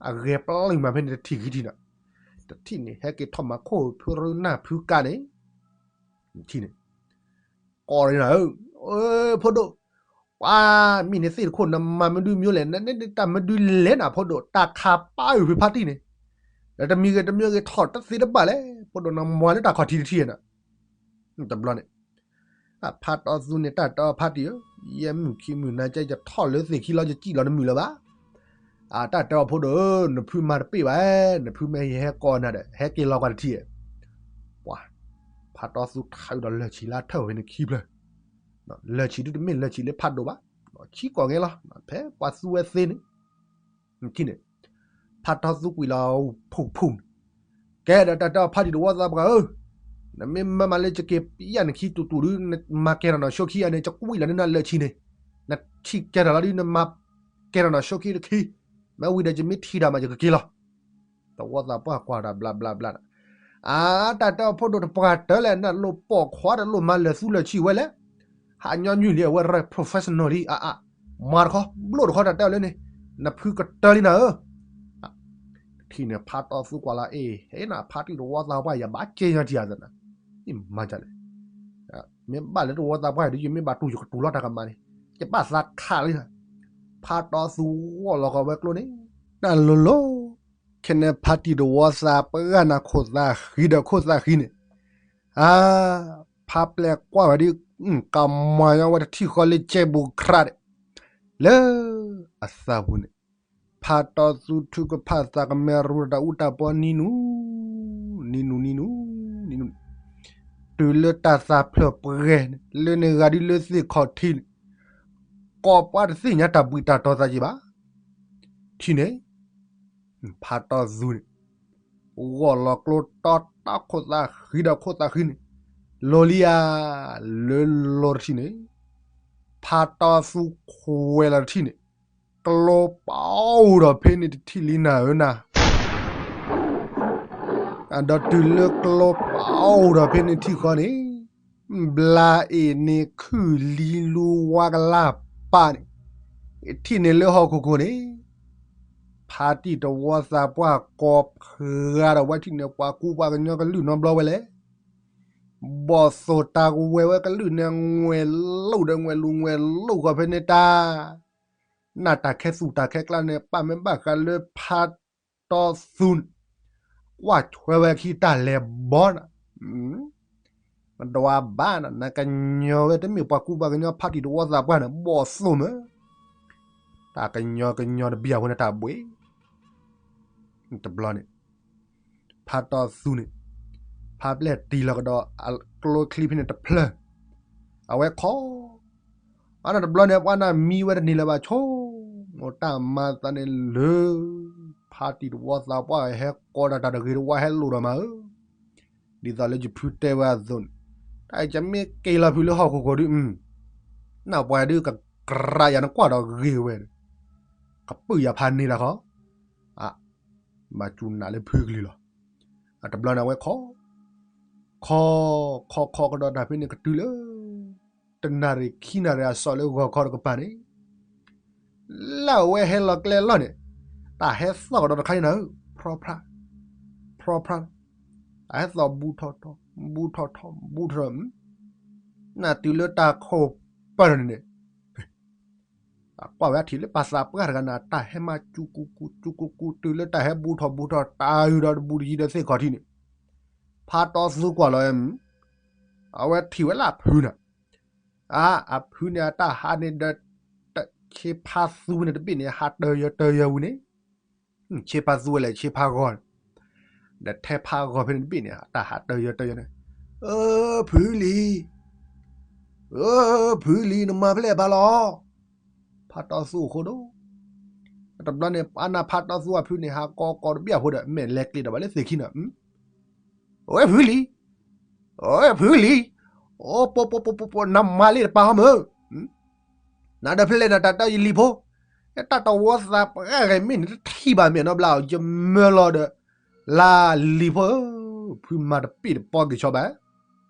အဂဲၤပျုၢ်မးဖဲန့ၣ်တထံၣ်ခံထံၣ်နၤ, တထံၣ်န့ၣ် ဟဲက့ၤထီၣ်မၤခိၣ်ဖုရူနၢ်ဖုကါန့ၣ်, ထံၣ်န့ၣ်, ကိးနၤဧၢ, ဖိဒိၣ်, ပှၤမ့ၢ်နသ့ၣ်တခိၣ်နမၤမနုၤမ့ၢ်လဲၣ်, နန့ၣ်တၢ်မနုၤလဲၣ်နၤဖိဒိၣ်, တၢ်ခးပာ်အုၣ်ဖုဖါတံၢ်န့ၣ်, ဒီးတမံၤဂ့ၤတမံၤဂ့ၤထီၣ်တသ့တဘၣ်လဲၣ်, ဖိဒိၣ်နမၤလၢတၢ်ခီၣ်ထံးတထံၣ်နၤ, တဘျီန့ၣ် ဖါတီသူန့ၣ် တၢ်တဲအီၤဖါတံၢ်ဧၢ, ယဲမုၢ်ခံမုၢ်နၤကဲယထီၣ်လၢသ့ၣ်ခံလီၤ ယစံၣ်လီၤနမုၢ်လၢၤဘၣ်, တၢ်တဲအီၤဖိဒိၣ်ဧၢ, နဖုမၤတပ့ၢ်ဘၣ်, နဖုမ့ၢ်ယဟဲကိးနၤဒီး ဟဲက့ၤလီၤကွၢ်တထံၣ်, ပှၤ, ဖါတီသူထးအုးဒီးလၢၢ်ဆံလၢထၢၣ်ဝဲန့ၣ်ခံဖျၢၣ်, လၢၢ်ဆံဒုတမ့ၢ်လၢၢ်ဆံလၢဖးဒိၣ်ဘၣ်, ခံကိးဂၤလီၤ, ဖဲပှၤသူဝဲသ့န့ၣ် ထံၣ်န့ၣ်, ဖါတီသူကွံာ်လီၤဖူၣ်ဖူၣ်န့ၣ်, ကဲဒီးတၢ်တဲအီၤဖါတံၢ်တဝီသးပှၢ်ဧၢ, နမ့ၢ်မၤမၤလၢယက့ၤပျၢ်နခံတူာ်တူာ်ဒုး နမၤကဲထီၣ်နီၢ်ဆိခံအန့ၣ် ယကွံာ်လီၤန့ၢ်နၤလၢၢ်ဆံန့ၣ်, နထံၣ်ကဲထီၣ်လီၤဒုး နမၤကဲထီၣ်နီၢ်ဆိခံတခံ, မ့ၢ်ဝံၤဒီးယမ့ၢ်ထံၣ်တၢ်မးယကက့ၤလီၤ, တဝီသးပှၢ်ကွၢ်တၢ်ဘျးဘျးဘျးန့ၣ်, အါ တၢ်တဲအီၤဖိဒိၣ်တပှၢ်တၢၢ်လဲၣ် နလိၣ်ပိာ်ခွါဒီးလိၣ်မၤလၢာ်သူလၢာ်ဆံဝဲလဲၣ်, ဟးညီနုၢ်လံအဝဲ professional လံ အါအါ, မၤတခီ ဘျိၣ်တခီတၢ်တဲအီၤလၢန့ၣ်, နဖုကတၢၢ်လံနၤဧၢ ထံၣ်န့ၣ်ဖါတီသူကွၢ်လီၤ အ့ၣ် ဟဲနၤဖါတံၢ်တဝီသးပှၢ် ယဘၣ်ကဲညီတံၢ်အသးနၤ, မၤဒ်လဲၣ်, မ့ၢ်ဘၣ်လၢတဝီသးပှၢ်ဒီး ယမ့ၢ်ဘၣ်တူၢ်ယကတူၢ်လီၤတၢ်ကမၣ်န့ၣ်, ယဘၣ်သးခးလံနၤ, ဖါတီသူဂီၢ်လီၤကီးဝဲကျိန့ၣ်, တၢ်လိၤလိၤ, ခဲန့ၣ်ဖါတံၢ်တဝီသးပှၢ်နၤခိၣ်သးဃံဒီးခိၣ်သးဃံန့ၣ်, အါ ဖါပျဲၢ်ကွၢ်ဝဲဒ် ကမၤညီဝဲတထံၣ်ဃီလၢကဲဘူးခရးဒီး, လၢအသးပူၤန့ၣ်, ဖါတီသူထုကဖၣ်သးကမဲရူတၢ်အူတၢ်ပီနံၤနူ, နံၤနူနံၤနူ, နံၤနူ, တုၤလၢတၢ်သးဖျၢၣ်ပှဲၤန့ၣ် လၢန့ၣ်ဂၤဒ်လၢသ့ၣ်ခီၣ်ထံးန့ၣ်, ကိးပှၤတသ့ၣ်ညါတၢ်ဘှံးတၢ်တီၤသးက့ၤဘၣ်, ထံၣ်န့ၣ် ဖါတီသူန့ၣ်, ဂီၢ်လီၤကျိတီတီခိၣ်သးဃံဒီးခိၣ်သးဃံန့ၣ်, လီၤလံဧါ, လၢလီၤတထံၣ်န့ၣ်, ဖါတီသူခွဲးလီၤတထံၣ်န့ၣ်, ကျိပအိၣ်ဒီးဖဲန့ၣ်တထံၣ်လံနၤဧၢနၤ ဒီးတုၤလၢကျိပအိၣ်ဒီးဖဲန့ၣ်ထံၣ်ဃီန့ၣ်, ဘျါအ့ၣ်န့ၣ်ခုၣ်လံလူဝါကလၢ်ပာ်န့ၣ်, ထံၣ်န့ၣ်လၢဟီၣ်ခိၣ်ခိၣ်န့ၣ်, ဖါတံၢ်တဝီသးပှၢ်ကိးဖျါဒီး ဝဲထံၣ်န့ၣ်ပှၤကူပှၤကညီကလုာ်နီတဘျီဝဲလဲၣ်. ဘီၣ်သိၣ်တၢ်ကဝဲၤဝဲကလုာ်န့ၣ် ငွဲၤလိာ်ဒီးငွဲၤလိာ်ငွဲၤလိာ်ဃီဖဲန့ၣ်တၢ်, နၢ်တၢ်ခဲသူၣ်တၢ်ခဲကျါန့ၣ် ပာ်မ့ၢ်ဘၣ်ဃးလၢဖါတီသူန့ၣ်, ကွၢ်ထွဲဝဲခံတၢ်လဲၤဘီနၤ, မဒွးဘၣ်နၤ နကညီဝဲတမ့ၢ်ပှၤကူပှၤကညီဖါတံၢ်တဝီသးပှၢ်န့ၣ် ဘီၣ်သိၣ်မး, တၢ်ကညီကညီတဘံၣ်အဃိန့ၣ်တၢ်ဘှ့ၣ် တဘျီန့ၣ်, ဖါတီသူန့ၣ်, ဖါပျဲၢ်တံၢ်လီၤကဒီးအကျိချံဖဲန့ၣ်တဖျၢၣ်, အဝဲခီ, အန့ၣ်တဘျီန့ၣ် ပှၤနၢ်မံဝဲတန့ၢ်လၢၤဘၣ်ဆိ, မိၢ်တၢ်မၤသးန့ၣ်လၢ ဖါတံၢ်တဝီသးပှၢ်ဟဲကိးတၢ်တၢ်တဂ့ၤတဝါဟဲလိာ်ဒီးမးဧၢ, ဒ်သိးလၢယဖုတဲဝဲအသိးန့ၣ်, တၢ်ယမ့ၢ်က့ၤလီၤဖုလၢဟီၣ်ခိၣ်ခိၣ်ဒု, နၢ်ပှၤဒုကကြးယၤနကွၢ်ဒီးဂ့ၤဝဲ, ကပုာ်ယၤဖးန့ၢ်တၢ်ခီ, ဘၣ်စူၤနးလၢဖုကလုၢ်လီၤ. အတဘျီန့ၣ်အဝဲခီ, ခီ, ခီခီကဒီးတၢ်ဖဲန့ၣ်ကတုၤလၢ တနၣ်ရံၣ်ခံနၣ်ရံၣ်အစီၤလၢဂီၤခီတကပၤန့ၣ်, လၢအဝဲဟဲလီၤကျဲလီၤန့ၣ်, တၢ်ဟဲသီၣ်ကဒီးတခါန့ၣ်နၤဧၢ, ဖြီဖြါ, ဖြီဖြါ, တၢ်ဟဲသီၣ်ဘူးထီၣ်ထီၣ်, ဘူးထီၣ်ထီၣ်, ဘူးထီၣ်ထီၣ်, နၢ်တုၤလၢတၢ်ခိၣ်ပၢၢ်ထီၣ်န့ၣ်န့ၣ် အကွၢ်ဝဲအထံၣ်လၢပှၤသးပှၢ်တဂၤန့ၣ် တၢ်ဟဲမၤစူၤကူကူ စူၤကူကူ တုၤလၢတၢ်ဟဲဘူးထီၣ်ဘူးထီၣ် တၢ်အုၣ်ဒီးတဘူးတယံၤဒီးသ့ၣ်ခီၣ်ထံးန့ၣ်, ဖါတီသူကွၢ်လီၤဝဲ, အဝဲထံၣ်ဝဲလၢအဖုန့ၣ်, အါ အဖုန့ၣ်အတၢ်ဟးန့ၣ်ဒီး ဆ့ဖါသူဝဲန့ၣ်တဘ့ၣ်န့ၣ် ဟးတၢၤယၢၤတၢၤယၢၤဝံၤန့ၣ်, ဆ့ဖါသူဝဲလဲၣ် ဆ့ဖါဂီၤန့ၣ်, ဒီးထဲဖါဂီၤဖဲန့ၣ်တဘ့ၣ်န့ၣ် တၢ်ဟးတၢၤယၢၤတၢၤယၢၤန့ၣ်, အၢ ဖုလံၤ အၢ ဖုလံၤ နမၤဖဲလဲၣ်ဘၣ်လီၤ. ဖါတီသူအိၣ်ဃိဒိၣ်, တဘျီန့ၣ် အနၢ်ဖါတီသူအဖုန့ၣ် ဟးကိးကိးတဘျီဖိဒီး မဲာ်လဲၤကျ့ၤဒီးဘၣ်လၢသ့ၣ်ခံန့ၣ်, အိ ဖုလံၤ, အိ ဖုလံၤ, အိ ပိပိပိပိပိ နမၤလံတပာ်ဟီမၢ်, နဒီးဖဲလဲၣ်နတၢ်တၢ်ယလံၤဖိ, တၢ်တဝီသးပှၢ်ဂဲၤမ့ၢ်န့ၣ် တထံၣ်ဘၣ်မဲာ်နီတဘျီ ယမၢလီၤဒီး, လၢလံၤဖိဧၢ, ဖုမၤတပ့ၢ်တပီက့ၤဆီဘၣ်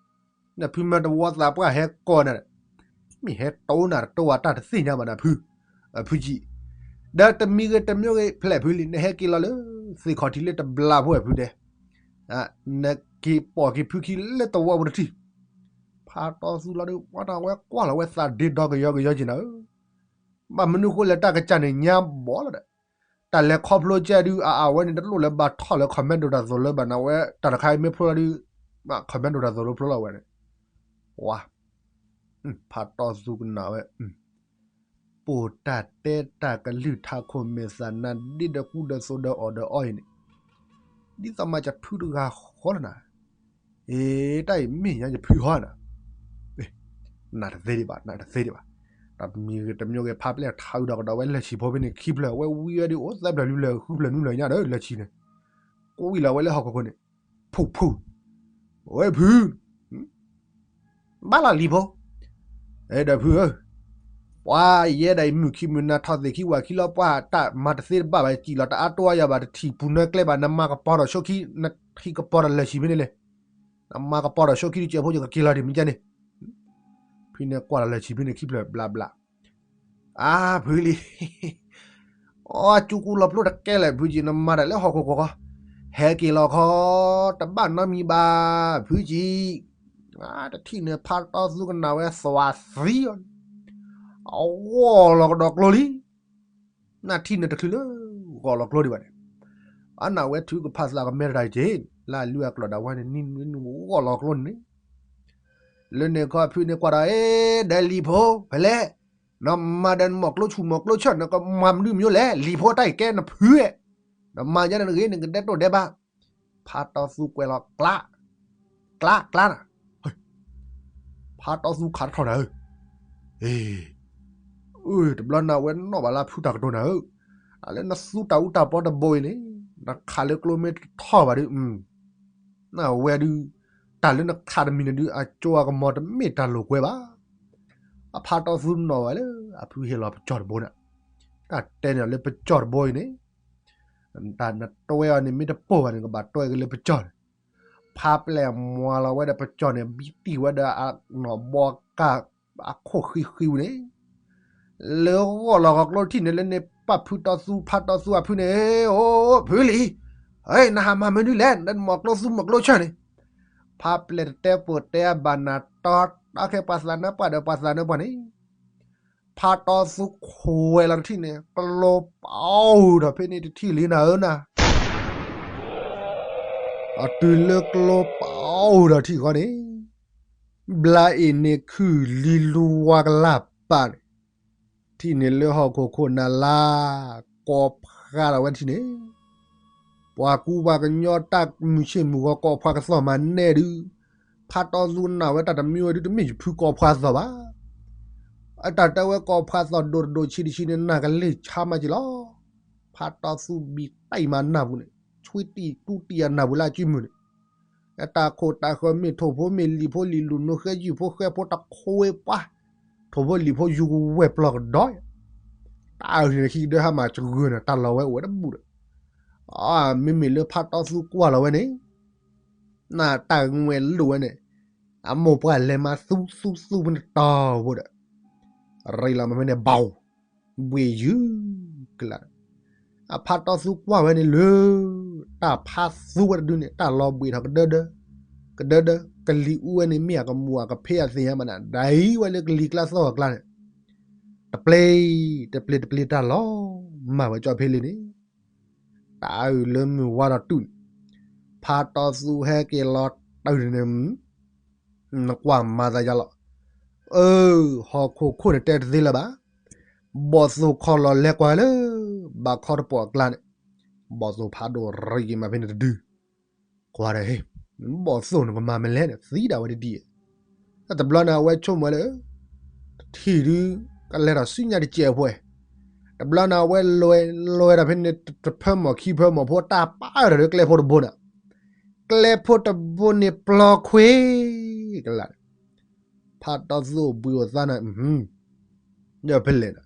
နဖုမၢတဝီသးပှၢ်ဟဲကိးနၤ, မ့ၢ်ဟဲတိနၤတတိအတၢ်တသ့ၣ်ညါဘၣ်နဖု, ဖုကံ, ဒီးတမံၤဂ့ၤတမံၤဂ့ၤ ဖဲလဲၣ်ဖုလံၤ နဟဲက့ၤလီၤလၢသ့ၣ်ခီၣ်ထံးလၢတဘျီဖိဝဲဖုတဲ, နက့ၤပိာ်က့ၤဖုခံလၢတဝီပူၤတထံၣ်, ဖါတီသူလီၤဒီး ပှၤတၢ်ဝဲကွၢ်လီၤဝဲသးဒ့ဒီကယီကယီက့ၤနၤဧၢ, ဘၣ်မနုၤဃိလဲၣ်တၢ်ကစၢ်န့ၣ်ညါဘီလီၤဒီး, တၢ်လဲၤခီဖျိကဲဒုး အအဝဲန့ၣ် တလိၣ်လၢဘၣ်ထီၣ်လၢ comment ဒိၣ်တၢ်သိၣ်လိဘၣ်နဝဲ တၢ်တခါအံၤမ့ၢ်ဖျိလီၤဒုး, comment ဒိၣ်တၢ်သိၣ်လိဖျိလီၤဝဲန့ၣ်, ဝါ, ဖါတီသူကနၣ်ဝဲ, ပိာ်တၢ်တဲတၢ်ကလုၢ်ထးခိၣ်မဲာ်သးနါဒ့ဒီးကူဒီးသိးဒီးအီၣ်ဒီးအီအံၤန့ၣ်, ဒ်သိးမးယဖုတဂၤဃီလီၤနၤ, အ့ တၢ်အံၤမ့ၢ်ညါယဖုဟီနၤ နတသ့ဒံးဘၣ် နတသ့ဒံးဘၣ်, တမံၤဂ့ၤတမံၤဂ့ၤ ဖါပျဲၢ်ထးအုးဒီးကဒီးဝဲလၢၢ်ဆံးဖိဖဲန့ၣ်ခံဖျၢၣ် ဝဲဝံဝဲဒုးအိၣ်သၢဖျၢၣ်လွံၢ်ဖျၢၣ်ဃုဖျၢၣ်နွံဖျၢၣ်ညါဒီးလၢၢ်ဆံးန့ၣ်, ကွံာ်လီၤဝဲလၢဟီၣ်ခိၣ်ခိၣ်န့ၣ်, ဖူးဖူး, ဝဲဖု ဘၣ်လီၤလံၤဖိ, အဲၣ်ဒိးဖုဧၢ, ပှၤယဲဒၣ်အံၤမုၢ်ခံမုၢ်နၤထီၣ်သ့ၣ်ခံဝၣ်ခံလီၤ ပှၤတၢ်မၤတသ့တဘၣ်ဘၣ် စံၣ်လီၤတအါတိအါယၤဘၣ် တထံၣ်ပူၤနၢကျဲဘၣ် နမၤကပီၤဒီးဆိခံ နထံၣ်ကပီၤဒီးလၢၢ်ဆံးဖဲန့ၣ်လဲၣ်, နမၤကပီၤဒီးဆိခံတကဲးဖိယကက့ၤလီၤဒံးမ့ၢ်ကဲန့ၣ်, ဖုန့ၣ်ကွၢ်လီၤလၢၢ်ဆံးဖဲန့ၣ်ခံဖျၢၣ်ဘျးဘျး အါ ဖုလံၤ, အိ စူကူလီၤဖျိတကဲလဲၣ် ဖုကံ နမၤတၢ်လၢဟီၣ်ခိၣ်ခိၣ်ဃီ, ဟဲက့ၤလီၤခီ, တဘၣ်နီတမံၤဘၣ် ဖုကံ, တထံၣ်န့ၣ်ဖါတီသူကနၣ်ဝဲသွးသံအီၤ, အဂီၢ်လီၤကဒီးကျိလံ, နထံၣ်န့ၣ်တချုးလၢ ဂီၢ်လီၤကျိဒံးဘၣ်န့ၣ်, အနၢ်ဝဲထုကဖၣ်သးကမဲတၢ်က့ၤ, လၢအလုၢ်အကျိာ်ဒၣ်ဝဲန့ၣ် နံၤနံၤဂီၢ်လီၤကျိန့ၣ်န့ၣ် လၢန့ၣ်ခီဖုန့ၣ်ကွၢ်ဒီး အဲ ဒီးလံၤဖိ ဖဲလဲၣ်, နမၤဒီးနမိၢ်ကျိဆူၣ်မိၢ်ကျိဆၢၣ် နကမၤမနုၤမၠိလဲၣ် လံၤဖိတၢ်အံၤကဲနဖုဧဲ, နမၤယဲန့ၣ်ဂ့ၤ နကဒဲးတိၢ်ဒဲးဘး, ဖါတီသူကွဲးလီၤ ကျး, ကျး ကျးနၤ, ဖါတီသူခးတထီၣ်နၤဧၢ, အ့ အၢ တဘျီနၤဝဲနီၣ်ဘၣ်လၢဖုတၢ်ကတိၤနၤဧၢ, အလၢနသူတၢ်အူတၢ်ပီတဘိအံၤန့ၣ်, နခးလၢကျိမ့ၢ်တထီၣ်ဘၣ်ဒုး နဝဲဒုး, တၢ်လၢနခးတမံၤန့ၣ်ဒုး အကၠိအကမီၤတမ့ၢ်တၢ်လိာ်ကွဲဘၣ်. အဖါတီသူနီၣ်ဝဲလၢ အဖုဟ့ၣ်လီၤပကၠီၣ်တဘိန့ၣ်, တၢ်တဲန့ၣ်လၢပကၠီၣ်တဘိအံၤန့ၣ်, တၢ်နတွဲအီၤန့ၣ်မ့ၢ်တပိၢ်ဘၣ်န့ၣ် ကဘၣ်တွဲက့ၤလၢပကၠီၣ်န့ၣ်, ဖါပျဲၢ်မွၤလီၤဝဲဒီးပကၠီၣ်န့ၣ် ဘံတံၢ်ဝဲဒီးအနီၣ်ဘီကၢ်အခိၣ်ဃံဃံဝံၤန့ၣ် လၢဂီၢ်လီၤဂီၤကျိထံၣ်န့ၣ်လၢန့ၣ် ပာ်ဖုတီသူ ဖါတီသူအဖုန့ၣ်, အိၣ်ဖုလံ, နဟးမၤမနုၤလဲၣ် နမီၢ်ကျိသူမီၢ်ကျိဆၢၣ်န့ၣ်, ဖါပျဲၢ်တတဲပိာ်တဲအဘၣ်နၤတီတီခဲ ပှၤသးနါပှၢ်ဒီးပှၤသးနါပှၢ်န့ၣ်, ဖါတီသူခွဲးလီၤတထံၣ်န့ၣ် ကျိပာ်အူဒီးဖဲန့ၣ်တထံၣ်လံနၤဧၢနၤ အတုၤလၢကျိပာ်အူဒီးထံၣ်ဃီန့ၣ်, ဘျါအ့ၣ်န့ၣ်ခုၣ်လံလူဝါကလၢ်ပာ်န့ၣ်, ထံၣ်န့ၣ်လၢဟီၣ်ခိၣ်ခိၣ်နၤလါ, ကိးဖှါလီၤဝဲထံၣ်န့ၣ်, ပှၤကူပှၤကညီတၢ်မုၢ်ဆ့ၣ်မုၢ်ဂီၤကိးဖှါကသီၣ်မၤနဲၣ်ဒုး, ဖါတီသူနာ်ဝဲတၢ်တမံဝဲဒုး တမ့ၢ်ယဖုကိးဖှါသီၣ်ဘၣ် အတၢ်တဲဝဲကိးဖှါသီၣ်ဒိၣ်တဒိၣ်ဆံးတဆံးန့ၣ် နၢ်ကလ့ၢ်ဆါမးက့ၤလီၤ. ဖါတီသူဘံၣ်တံၢ်မၤနၢ်ပူၤန့ၣ်, ဆွံတံၢ်တူတံၢ်အနၢ်ပူၤလၢအစုမုၢ်န့ၣ်, အတၢ်ခိၣ်တၢ်ဃၢၤမ့ၢ်ထိၣ်ဖိမ့ၢ်လံၤဖိလံၤလူၤနိဃဲယုၢ်ဖိဃဲဖိတခွဲပှၤ, ထိၣ်ဖိလံၤဖိယူကဝဲၢ်ပျီကဒီး, တၢ်အုၣ်န့ၣ်ခံကဒၢဟါမၢ်စဂၢၢ်န့ၣ် တၢ်လီၤဝဲအိၣ်ဝဲတဘူၣ်ဒီး, မ့မ့ၢ်လၢဖါတီသူကွၢ်လီၤဝဲန့ၣ် နတၢ်ဂ့ၢ်ဝဲလိၣ်ဝဲန့ၣ်, အမိၢ်ပှၢ်လဲၤမၤသူသူသူဖဲန့ၣ်တီၢ်ဖိဒီး, ရ့လီၤမ့ၢ်ဖဲန့ၣ်ဘၣ်, ဘှ့ၣ်ယုၢ်ကလး, အဖါတီသူကွၢ်ဝဲန့ၣ်လၢ, တၢ်ဖါသူဝဲတဒုန့ၣ် တၢ်လီၤဘှ့ၣ်ထီၣ်ကဒၢဒၢ, ကဒၢဒၢ, ကလံၤအူဝဲန့ၣ်မ့ၢ်အကမူၣ်အကဖ့အသ့ၣ်ညါဘၣ်နၤ ဒ်အံၤဝဲလၢကလံၤကျါသီၣ်အကျါန့ၣ်, တပျ့ၤ, တပျ့ၤတပျ့ၤတၢ်လီၤ, မၤဝဲကၠီဖ့လံန့ၣ် တၢ်အုၣ်လၢမုၢ်ဝါဒီးတူၢ်န့ၣ်, ဖါတီသူဟဲက့ၤလီၤတၢ်န့ၣ်, နကွၢ်မၤသးယါလီၤ, အၢ, ဟီၣ်ခိၣ်ခိၣ်န့ၣ်တဲတသ့လၢၤဘၣ်, ဘီၣ်သိၣ်ခီၣ်လီၤလဲၤကွၢ်လၢ, ဘၣ်ခီတပီၢ်အကျါန့ၣ်, ဘီၣ်သိၣ်ဖးဒိၣ်ရ့က့ၤမးဖဲန့ၣ်တဒု, ကွၢ်ဒီး, ဘီၣ်သိၣ်န့ၣ်ကမၤမနုၤလဲၣ်န့ၣ် သံဒၣ်ဝဲတဒ်အံၤ, တဘျီန့ၣ်အဝဲဆိကမိၣ်လၢ, တထံၣ်ဒုး, ကလဲၤထီၣ်ဆူညါတစဲးဖိ, တဘျီန့ၣ်အဝဲလဲၤ, လဲၤဒီးဖဲန့ၣ်တဖၢမီၢ်ခံဖၢမီၢ်ဖိတၢ်ပာ်ဒီးလၢကျဲဖိတဘိန့ၣ်, ကျဲဖိတဘိန့ၣ်ပျီခွ့ကလး, ဖါတီသူအိၣ်ဘှံးအိၣ်သါနၤ, ဒီးဖဲလဲၣ်ဒီး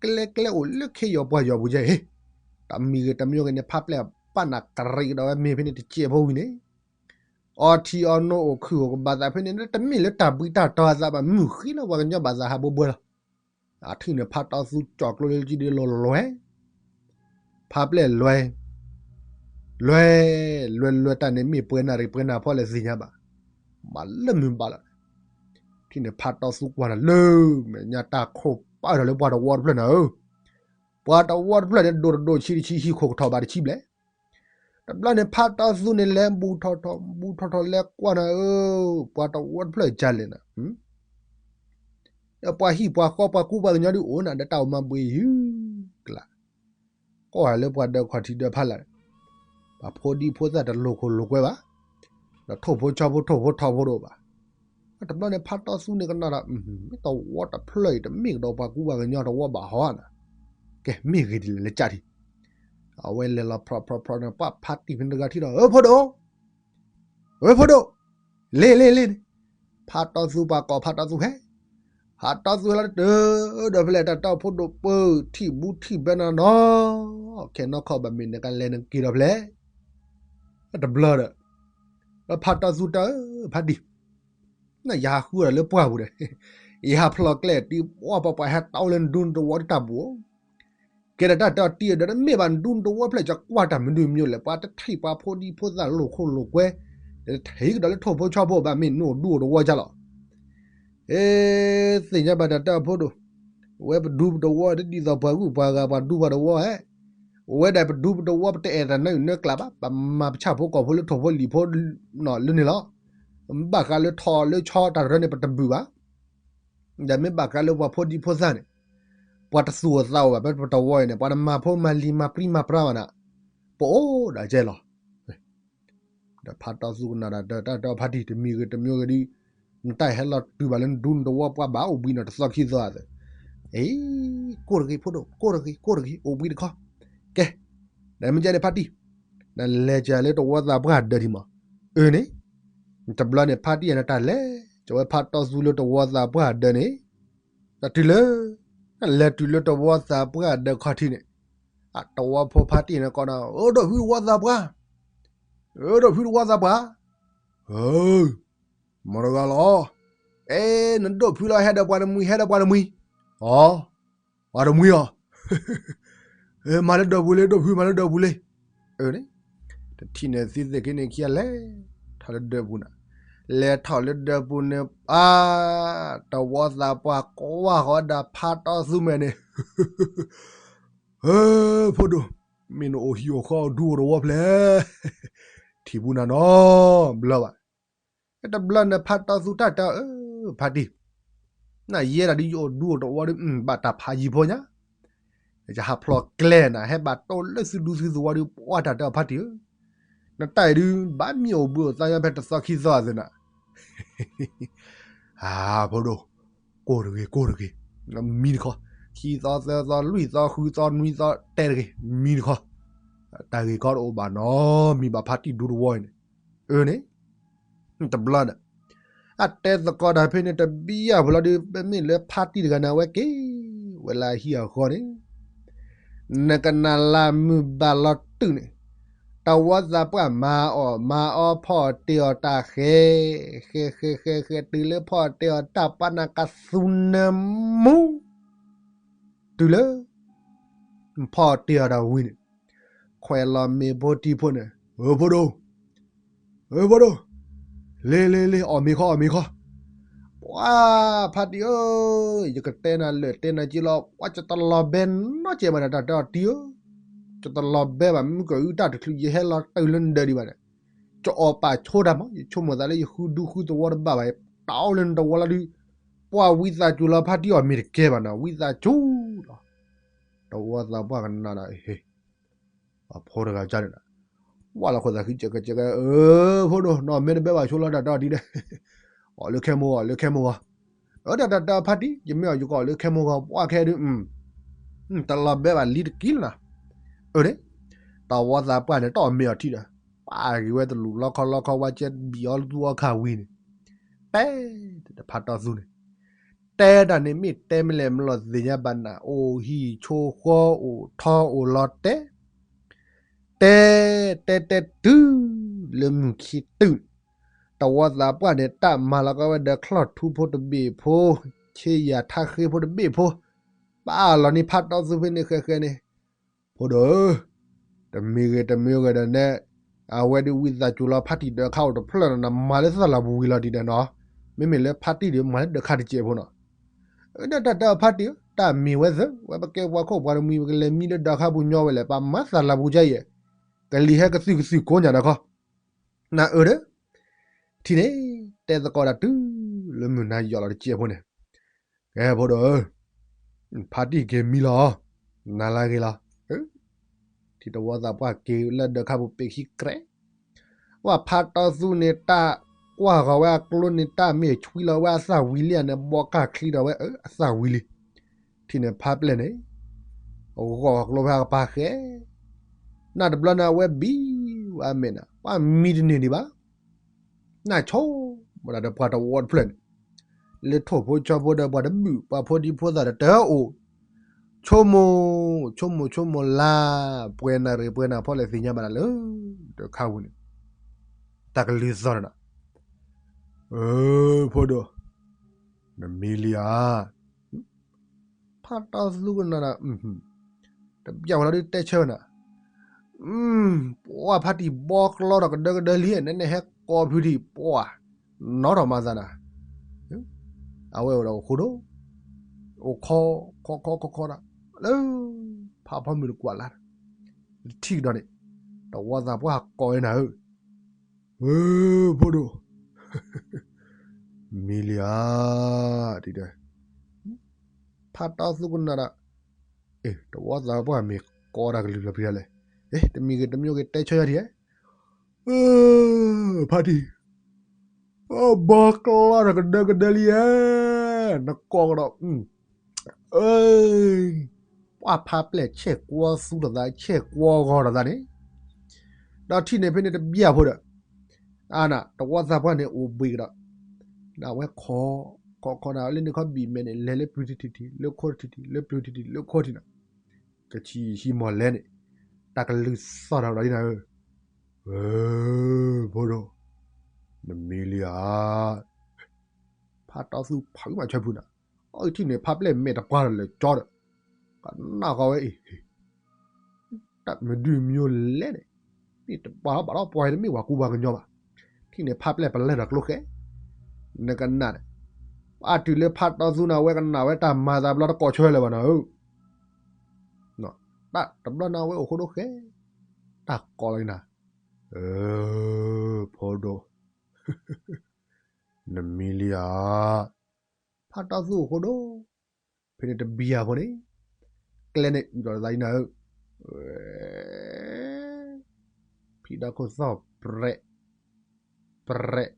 ကျဲကျဲအိၣ်လၢခ့ယီၤပှၢ်ယီၤပူၤယဲအံၤ, တမံၤဂ့ၤတမံၤဂ့ၤန့ၣ် ဖါပျဲၢ်ဘၣ်နၤကရံးကဒီးဝဲမ့ၢ်ဖဲန့ၣ်တစဲးဖိဝံၤန့ၣ်, အီထံအီနိအိၣ်ခုၣ်အိၣ်ကဘၣ်သးဖဲန့ၣ် တမ့ၢ်လၢတၢ်ဘှံးတၢ်တီၤအသးဘၣ် မုၢ်ဃ့လီၤပှၤကညီဘၣ်သးဟးဘိဘိလီၤ. အထံၣ်န့ၣ်ဖါတီသူကၠီၣ်ကျိလၢကံဒုးလိၤလွဲ, ဖါပျဲၢ်လွဲ လွဲ, လွဲလွဲတၢ်န့ၣ်မ့ၢ်ပှဲၤနၣ်ရံၣ်ပှဲၤနၣ်ဖီလဲၣ်သ့ၣ်ညါဘၣ်, ဘၣ်လၢမုၢ်ဘၣ်လီၤ. ထံၣ်န့ၣ်ဖါတီသူကွၢ်နၤလၢ, မဲာ်ညါတၢ်ခိၣ်ပာ်ဒီးလၢပှၤတဝီတဖျၢၣ်နၤဧၢ, ပှၤတဝီတဖျၢၣ်န့ၣ် ဒိၣ်တဒိၣ်ဆံးတဆံးဟံၣ်ခိၣ်ကထီၣ်ဘၣ်တဆံဘျဲၣ်. တဘျီန့ၣ်ဖါတီသူန့ၣ်လဲၤဘူးထီၣ်ထီၣ်ဘူးထီၣ်ထီၣ်လဲၤကွၢ်နၤဧၢ, ပှၤတဝီတဖျၢၣ်ကလဲၣ်နၤ ဒီးပှၤဟံၣ်ပှၤဃီပှၤကူပှၤကညီဒုးအိၣ်နၤ ဒီးတၢ်အိၣ်မၤဘှံးယုၢ်ကလး, ကွၢ်လၢပှၤဒၢးခီၣ်ထံးဒၢးဖးလၢ်, ပှၤဖိဒံဖိသၣ်တလိၤခိၣ်လိၤကွဲဘၣ်, ဒီးထိၣ်ဖိဆီဖိထိၣ်ဖိထီဖိတအိၣ်ဘၣ်. တဘျီန့ၣ်ဖါတီသူန့ၣ်ကနၣ်ဒီး, တဝီတဖျၢၣ်အံၤ တမ့ၢ်ကဒီးပှၤကူပှၤကညီတဝီဘၣ်ဟီနၤ, ကဲမ့ၢ်ဂ့ၤဒ်လဲၣ်လၢကၢ်ထံး, အဝဲလဲၤလီၤဖျီၣ်ဖျီၣ်ဖျီၣ်န့ၣ် ပှၤဖါတံၢ်ဖဲန့ၣ်တဂၤထံၣ်ဒီး အၢ ဖိဒိၣ် ဝဲဖိဒိၣ်, လ့လ့လ့န့ၣ်, ဖါတီသူပှၤကိးဖါတီသူဟဲ, ဖါတီသူဟဲလီၤတၢ်, ဒီးဖဲလဲၣ်တၢ်တီၢ်ဖိဒိၣ်ပၢထံၣ်ဘူးထံၣ်ဘဲနၤနီၤ, ခဲနီၢ်ခီဘၣ်မ့ၢ်နကလဲၤနက့ၤဒီးဖဲလဲၣ်, တဘျီဒီး, ဒီးဖါတီသူတၢ်ဧၢ, ဖါတံၢ်, နယဟးဃုဒီးလၢပှၢ်ပူၤဒီး, ယဟးဖျီၣ်ကျဲတုၤဝဲပှၤပှၤဟဲတီလၢနဒူနတဝီတၢ်ဘူး ကဲဒီးတၢ်တီတံၢ်ဒီး တမ့ၢ်ဘၣ်နဒူနတဝီဖျၢၣ် ယကွၢ်တၢ်မနုၤမနုၤလဲၣ်, ပှၤတထံၣ်ပှၤဖိဒံဖိသၣ်လိၤခိၣ်လိၤကွဲ, တထံၣ်ကဒီးလၢထိၣ်ဖိဆီဖိဘၣ် မ့ၢ်နအိၣ်ဒူအိၣ်တဝီကလီၤ. အ့, သ့ၣ်ညါဘၣ်တၢ်တၢ်ဖိဒိၣ်, ဝဲပဒူပတဝီ တဒ်သိးပှၤဂုၢ်ပှၤဂၤပှၤဒူပှၤတဝီဧါ, ဝဲဒၣ်ပဒူပတဝီ ပတအဲၣ်တၢ်နၢအုၣ်နၢကျးဘၣ်, ပမၤပဆၣ်ဖိကိာ်ဖိလၢထိၣ်ဖိလံၤဖိလၢန့ၣ်လီၤ. ဘၣ်ဃးလၢထီၣ်လၢဆီတၢ်တရၢန့ၣ် ပတဘုၣ်ဘၣ် ဒီးမ့ၢ်ဘၣ်ဃးလၢပှၤဖိဒံဖိသၣ်န့ၣ်, ပှၤတသူၣ်အိၣ်သးအိၣ်ဘၣ် ဖဲပတဝီအံၤန့ၣ် ပှၤတမၤဖိမၤလံၤမၤပြံမၤပြါဘၣ်နၤ, ပအိၣ်ဒီးကဲလီၤ. ဒီးဖါတီသူကနၣ်ဒီး တၢ်တီဖါတံၢ်တမံၤဂ့ၤတမံၤဂ့ၤဒီး, နတၢ်ဟဲလီၤတုၤဘၣ်လၢနဒူနတဝီပှၤဘၣ်အိၣ်ဘှံးနီၤတသီခံသီအသိး, အ့, ကိၢ်တဂ့ၤဖိဒိၣ် ကိၢ်တဂ့ၤ ကိၢ်တဂ့ၤ အိၣ်ဘှံးတခီ, ကဲ, ဒီးမ့ၢ်ကဲန့ၣ်ဖါတံၢ်, နလဲၤကလၢတဝီသးပှၢ်ဒၢးဒံးမး, အၢန့ၣ်, တဘျီန့ၣ်ဖါတံၢ်ယၤန့ၣ်တၢ်လဲၤ, ကဝဲဖါတီသူလၢတဝီသးပှၢ်ဒၢးန့ၣ်, တၢ်တုၤလၢ, လဲၤတုၤလၢတဝီသးပှၢ်ဒၢးခီၣ်ထံးန့ၣ်, အတဝီဖိဖါတံၢ်န့ၣ်ကိးနီၤ အိၣ်ဒီးဖုတဝီသးပှၢ်, ဒိးဖုတဝီသးပှၢ်, မတၤတဂၤလီၤ, အဲ နဒိးဖုလီၤ ဟဲဒီးပှၤတမှံၤ ဟဲဒီးပှၤတမှံၤ, အီ ပှၤတမှံၤအီၤ, မၤလၢဒၢးပူၤလံ ဒိးဖုမၤလၢဒၢးပူၤလံ, အၢ တထံၣ်န့ၣ်သံသ့ၣ်ခံန့ၣ်ခံဂၤလဲၤထီၣ်လၢဒၢးပူၤနၤ, လဲၤထီၣ်လၢဒၢးပူၤန့ၣ် အါ တဝီသးပှၢ်ကွၢ်ဃီၤဝဲဒၣ်ဖါတီသူမဲာ်န့ၣ်, ဖိဒိၣ်, မ့ၢ်နအိၣ်ဟံၣ်အိၣ်ဃီအိၣ်ဒူအိၣ်တဝီဖျဲၣ်, ထံၣ်ပူၤနၤနီတဘျီဘၣ်, တဘျီန့ၣ်ဖါတီသူတၢ်တဲအီၤ ဖါတံၢ်, နယဲဒၣ်ဒ်ယအိၣ်ဒူအိၣ်တဝီဒီး ဘၣ်တၢ်ဖးယံၤဖိညါ, ယဟးဖျိးကျဲနၤ ဟဲဘၣ်တိၢ်လၢသုဒူသုသဝီဒီး ပှၢ်တၢ်တဲအီၤဖါတံၢ်ဧၢ, နတၢ်အံၤဒုး ဘၣ်မ့ၢ်အိၣ်ဘှံးအိၣ်သါညါဖဲတသီခံသီအသိးနၤ အၢ ဖိဒိၣ်, ကိၢ်တဂ့ၤ ကိၢ်တဂ့ၤ, မံတခီ, ခံသီသၢသီလွံၢ်သီဃုသီနွံသီတဲတဂ့ၤ မံတခီ, တၢ်ဂ့ၢ်ကီတအိၣ်ဘၣ်နီတမံၤ မံဘၣ်ဖါတံၢ်ဒူတဝီအံၤန့ၣ်, အၢန့ၣ်, တဘျီဒီး, အတဲသကိးတၢ်ဖဲန့ၣ်တဘံၣ်ယၢ်ဖိလီၤဒီး ပမ့ၢ်လၢဖါတံၢ်တဂၤန့ၣ် အဝဲက့ၤဝဲလၢဟံၣ်အဃီန့ၣ် နကနၣ်လၢမုၢ်ဘၣ်လီၤတုၤန့ၣ်, တဝီသးပှၢ်မၤအီၣ်မၤအီဖီၣ်တ့ၢ်အီၤတၢ်ဃဲ, ဃဲဃဲဃဲဃဲ တုၤလၢဖီၣ်တ့ၢ်အီၤတၢ်ပှၢ်နၤကသူနၢမူ, တုၤလၢ ဖီၣ်တ့ၢ်အီၤတၢ်ဝံၤန့ၣ်, ခွဲးလီၤမ့ၤဖိထံဖိန့ၣ်, အၢဖိဒိၣ် အၢဖိဒိၣ်, လ့လ့လ့ အီၣ်မ့ၤခီအီၣ်မ့ၤခီ, ပှၤဖါတံၢ်ဧၢ, ယကတဲနၤလၢာ်တဲနၤက့လီၤ ပှၤကတလီၤဘဲနီတစဲးဘၣ်န့ၣ် တၢ်တဲအီၤတံၢ်ဧၢ, ကတလီၤဘဲဘၣ် မုၢ်ကအုတၢ်တချုး ယဟဲလီၤတုၤလၢနဒၢးဒံးဘၣ်န့ၣ်, ကအီၣ်ပာ်ဆိတၢ်မး ယဆိကမိၣ်သးလၢယဃုဒူဃုသဝီတဘၣ်ဘၣ် တၢ်အိၣ်လၢနတဝီလီၤဒုး, ပှၤဝံသးစူၤလီၤ ဖါတံၢ်အီၣ်မ့ၤတကဲဘၣ်နီၤ ဝံသးစူၤလီၤ, တဝီသးပှၢ်ကနၣ်ဒီး အဖိတဂၤကန့ၣ်, ဝဲလီၤခိၣ်သးဃံကဲကဲကဲ, အၢ ဖိဒိၣ် နီၢ်မ့ၢ်တဘဲဘၣ်ဆိလီၤတၢ်တၢ်အီၤတံၢ်ဒီး, အီၣ်လၢခဲမိၢ်အီၣ်လၢခဲမိၢ်ဂီၤ, အၢ တၢ်တၢ်တၢ်ဖါတံၢ် ယမ့ၢ်အီၣ်ယကအီၣ်လၢခဲမိၢ်ဂီၤ ပှၢ်ခဲဒုး, တလီၤဘဲဘၣ်လံတကံလီၤနီၤ, အၢ တဝီသးပှၢ်န့ၣ် တအီၣ်မ့ၤအီထံဒီး, ပာ်က့ၤဝဲတလူၤလီခီလီခီဝါကဲဘံၣ်အီလူသူအီခါဝံၤန့ၣ်, တဲတဖါတီသူန့ၣ်, တဲတၢ်န့ၣ်မ့ၢ်တဲမ့ၢ်လဲၣ်မ့ၢ်လီၤသ့ၣ်ညါဘၣ်နၤ အိၣ်ဟံၣ်ဆိဃီအိၣ်ထီအိၣ်လီၤတဲ, တဲ, တဲတဲတုၤ, လၢမုၢ်ခံတုၤ, တဝီသးပှၢ်န့ၣ် တၢ်မၤလီၤကီဝဲဒီးချီၣ်ထူဖိတဘ့ၣ်ဖိ, ဆ့ယၤထါဃ့ဖိတဘ့ၣ်ဖိ, ပာ်လီၤန့ၢ်ဖါတီသူဖဲန့ၣ်ဃဲဃဲန့ၣ်, ဖိဒိၣ်ဧၢ, တမံၤဂ့ၤတမံၤဂ့ၤဒီးနဲ, အဝဲဒုးဝံသးစူၤလီၤဖါတံၢ်ဒီးခါအိၣ်တဖျၢၣ်နီၤ နမၤလၢသၣ်လၤပူၤဝံၤလီၤဒ်န့ၣ်နီၤ, မ့မ့ၢ်လၢဖါတံၢ်ဒုးမၤလၢဒၢးခါတစဲးဖိနီၤ, အၢ တၢ်တၢ်တၢ်ဖါတံၢ်ဧၢ, တၢ်မ့ၢ်ဝဲသၢ, ဝဲပကဲပှၤခိၣ်ပှၤတမှံၤ ပကလဲၤမံလၢဒၢးခါပူၤညီဝဲလဲၣ် ပမၤသၣ်လၤပူၤကါအံၤ, ကလံၤဟဲကသုၣ်ကသုၣ်ကိးညါနီၤခီ, နအၢဒီး, ထံၣ်န့ၣ်, တဲသကိးတၢ်တုၤလၢမုၢ်နၤယီၣ်လီၤတစဲးဖိန့ၣ်, ကဲဖိဒိၣ်ဧၢ, ဖါတံၢ်က့ၤမံလီၤ, နၤလၢဂ့ၤလီၤ, ထံၣ်တဝီသးပှၢ်က့ၤလၢဒၢးခါပူၤပ့ၤခံကြဲး, ဝဲဖါတီသူန့ၣ်တၢ်ကွၢ်ဃီၤဝဲအကျိန့ၣ် တၢ်မ့ၢ်ဆွံလီၤဝဲအသၣ်ဝံၤလံဧါန့ၣ် ဘီကၢ်ချံဒီးဝဲအသၣ်ဝံၤလံ, ထံၣ်န့ၣ်ဖါပျဲၢ်န့ၣ်, ဂီၢ်ကျိဖဲအကပၤဃဲ, နတဘျီန့ၣ် အဝဲဘံဝဲအမဲာ်နၤ ပှၤမံတန့ၢ်ဒံးဘၣ် နဆိကမိၣ်ဒၣ်ဒီးပှၤတဝီတဖျၢၣ်န့ၣ်, လၢထိၣ်ဖိဆီဖိဒီးပှၤတဘုၣ် ပှၤဖိဒံဖိသၣ်တတၢ်အိၣ်, ဆိကမိၣ်, ဆိကမိၣ်ဆိကမိၣ်လၢ်, ပှဲၤနၢ်ရံၣ်ပှဲၤနၢ်ဖီလဲၣ်သ့ၣ်ညါဘၣ်နၤလၢ, တခါဝံၤန့ၣ်, တၢ်ကလုၢ်သီၣ်နၤ, အၢ, ဖိဒိၣ်, နမံလံဧါ ဖါတီသူကနၣ်ဒီး, တဘျီဝဲလီၤဒုးတဲဆၢနၤ, ပှၢ်ဖါတံၢ်ဘီကျီဒီးကဒၢကဒၢလံ နဲနဲဟဲကိးဖုဒံး ပှၢ်, နီထီၣ်မၤသးနၤ, အဝဲအိၣ်ဒီးအိၣ်ဃိဒိၣ်, အိၣ်ခီ, ခီခီခီခီဒၣ်, လၢ, ဖးဖီမုၢ်တကွၢ်လၢ်, တထံၣ်ကဒီးန့ၣ်, တဝီသးပှၢ်ကိးဝဲနၤဧၢ ဝဲ, ဖိဒိၣ်, မံလံဧါ, ဒ်ဒီး, ဖါတီသူကနၣ်ဒီး, တဝီသးပှၢ်မ့ၢ်ကိးတၢ်ကလုၢ်လီၤပျံၤဒ်လဲၣ်, တမံၤဂ့ၤတမံၤဂ့ၤတဲဆၢယၤဒ်လဲၣ်, ဖါတံၢ်, ဘီကျီဒီးကဒၢကဒၢလံဧါ, နကိးကဒီး ပှၢ်ဖါပျဲၢ်ဆဲၣ်ကွီသူလိာ်သး ဆဲၣ်ကွီဂီၤလိာ်သးန့ၣ်, ဒီးထံၣ်န့ၣ်ဖဲန့ၣ်တဘျီဖိဒီး, အါနၤ တဝီသးပှၢ်န့ၣ်အိၣ်ဘှံးကဒီး, ဒီးအဝဲခီ, ခီခီဒီးလၢန့ၣ်ခီဘံၣ်မဲာ်န့ၣ် လဲၤလၢပျုၤထံထံထံ လၢခိၣ်ထံထံထံ လၢပျုၤထံထံ လၢခိၣ်ထံနၤ, ကဆံးဟံးမီၢ်လဲၣ်န့ၣ်, တၢ်ကလုၢ်သီၣ်ထီၣ်ကဒီးဒ်နၤဧၢ, ဖိဒိၣ်, နမံလံဧါ. ဖါတီသူဖုးမးဆၢဖုးနၤ, အီထံၣ်န့ၣ် ဖါပျဲၢ်မဲာ်တပှၢ်ဒီးလၢာ်ကၠီဒီး, ကနၣ်ဃီဝဲအံၤ, တၢ်မဒုမယိၤလဲၣ်န့ၣ်, မ့ၢ်တပှၢ်လီၤဘၣ်လီၤ ပှၤတမ့ၢ်ပှၤကူပှၤကညီဘၣ်. ထံၣ်န့ၣ်ဖါပျဲၢ်ပလဲၢ်ဒီးကျိဃဲ, နကနၣ်န့ၣ်, ပတုၤလၢဖါတီသူန့ၣ် အဝဲကနၣ်ဝဲတၢ်မၤသးဘျီတကိးဆၢလၢၤဘၣ်နၤဧၢ. တၢ်တဘျီန့ၣ် အဝဲအိၣ်ဃိဒိၣ်ဃဲ, တၢ်ကိးလီၤနၤ, ဖိဒိၣ်, နမံလံဧါ. ဖါတီသူအိၣ်ဃိဒိၣ်, ဖဲန့ၣ်တဘံယၤဖိန့ၣ်, ကျဲန့ၣ်အုၣ်ဒီးသးအံၤနၤဧၢ, ဖံးဒီခိၣ်သီၣ်ပြဲး, ပြဲး,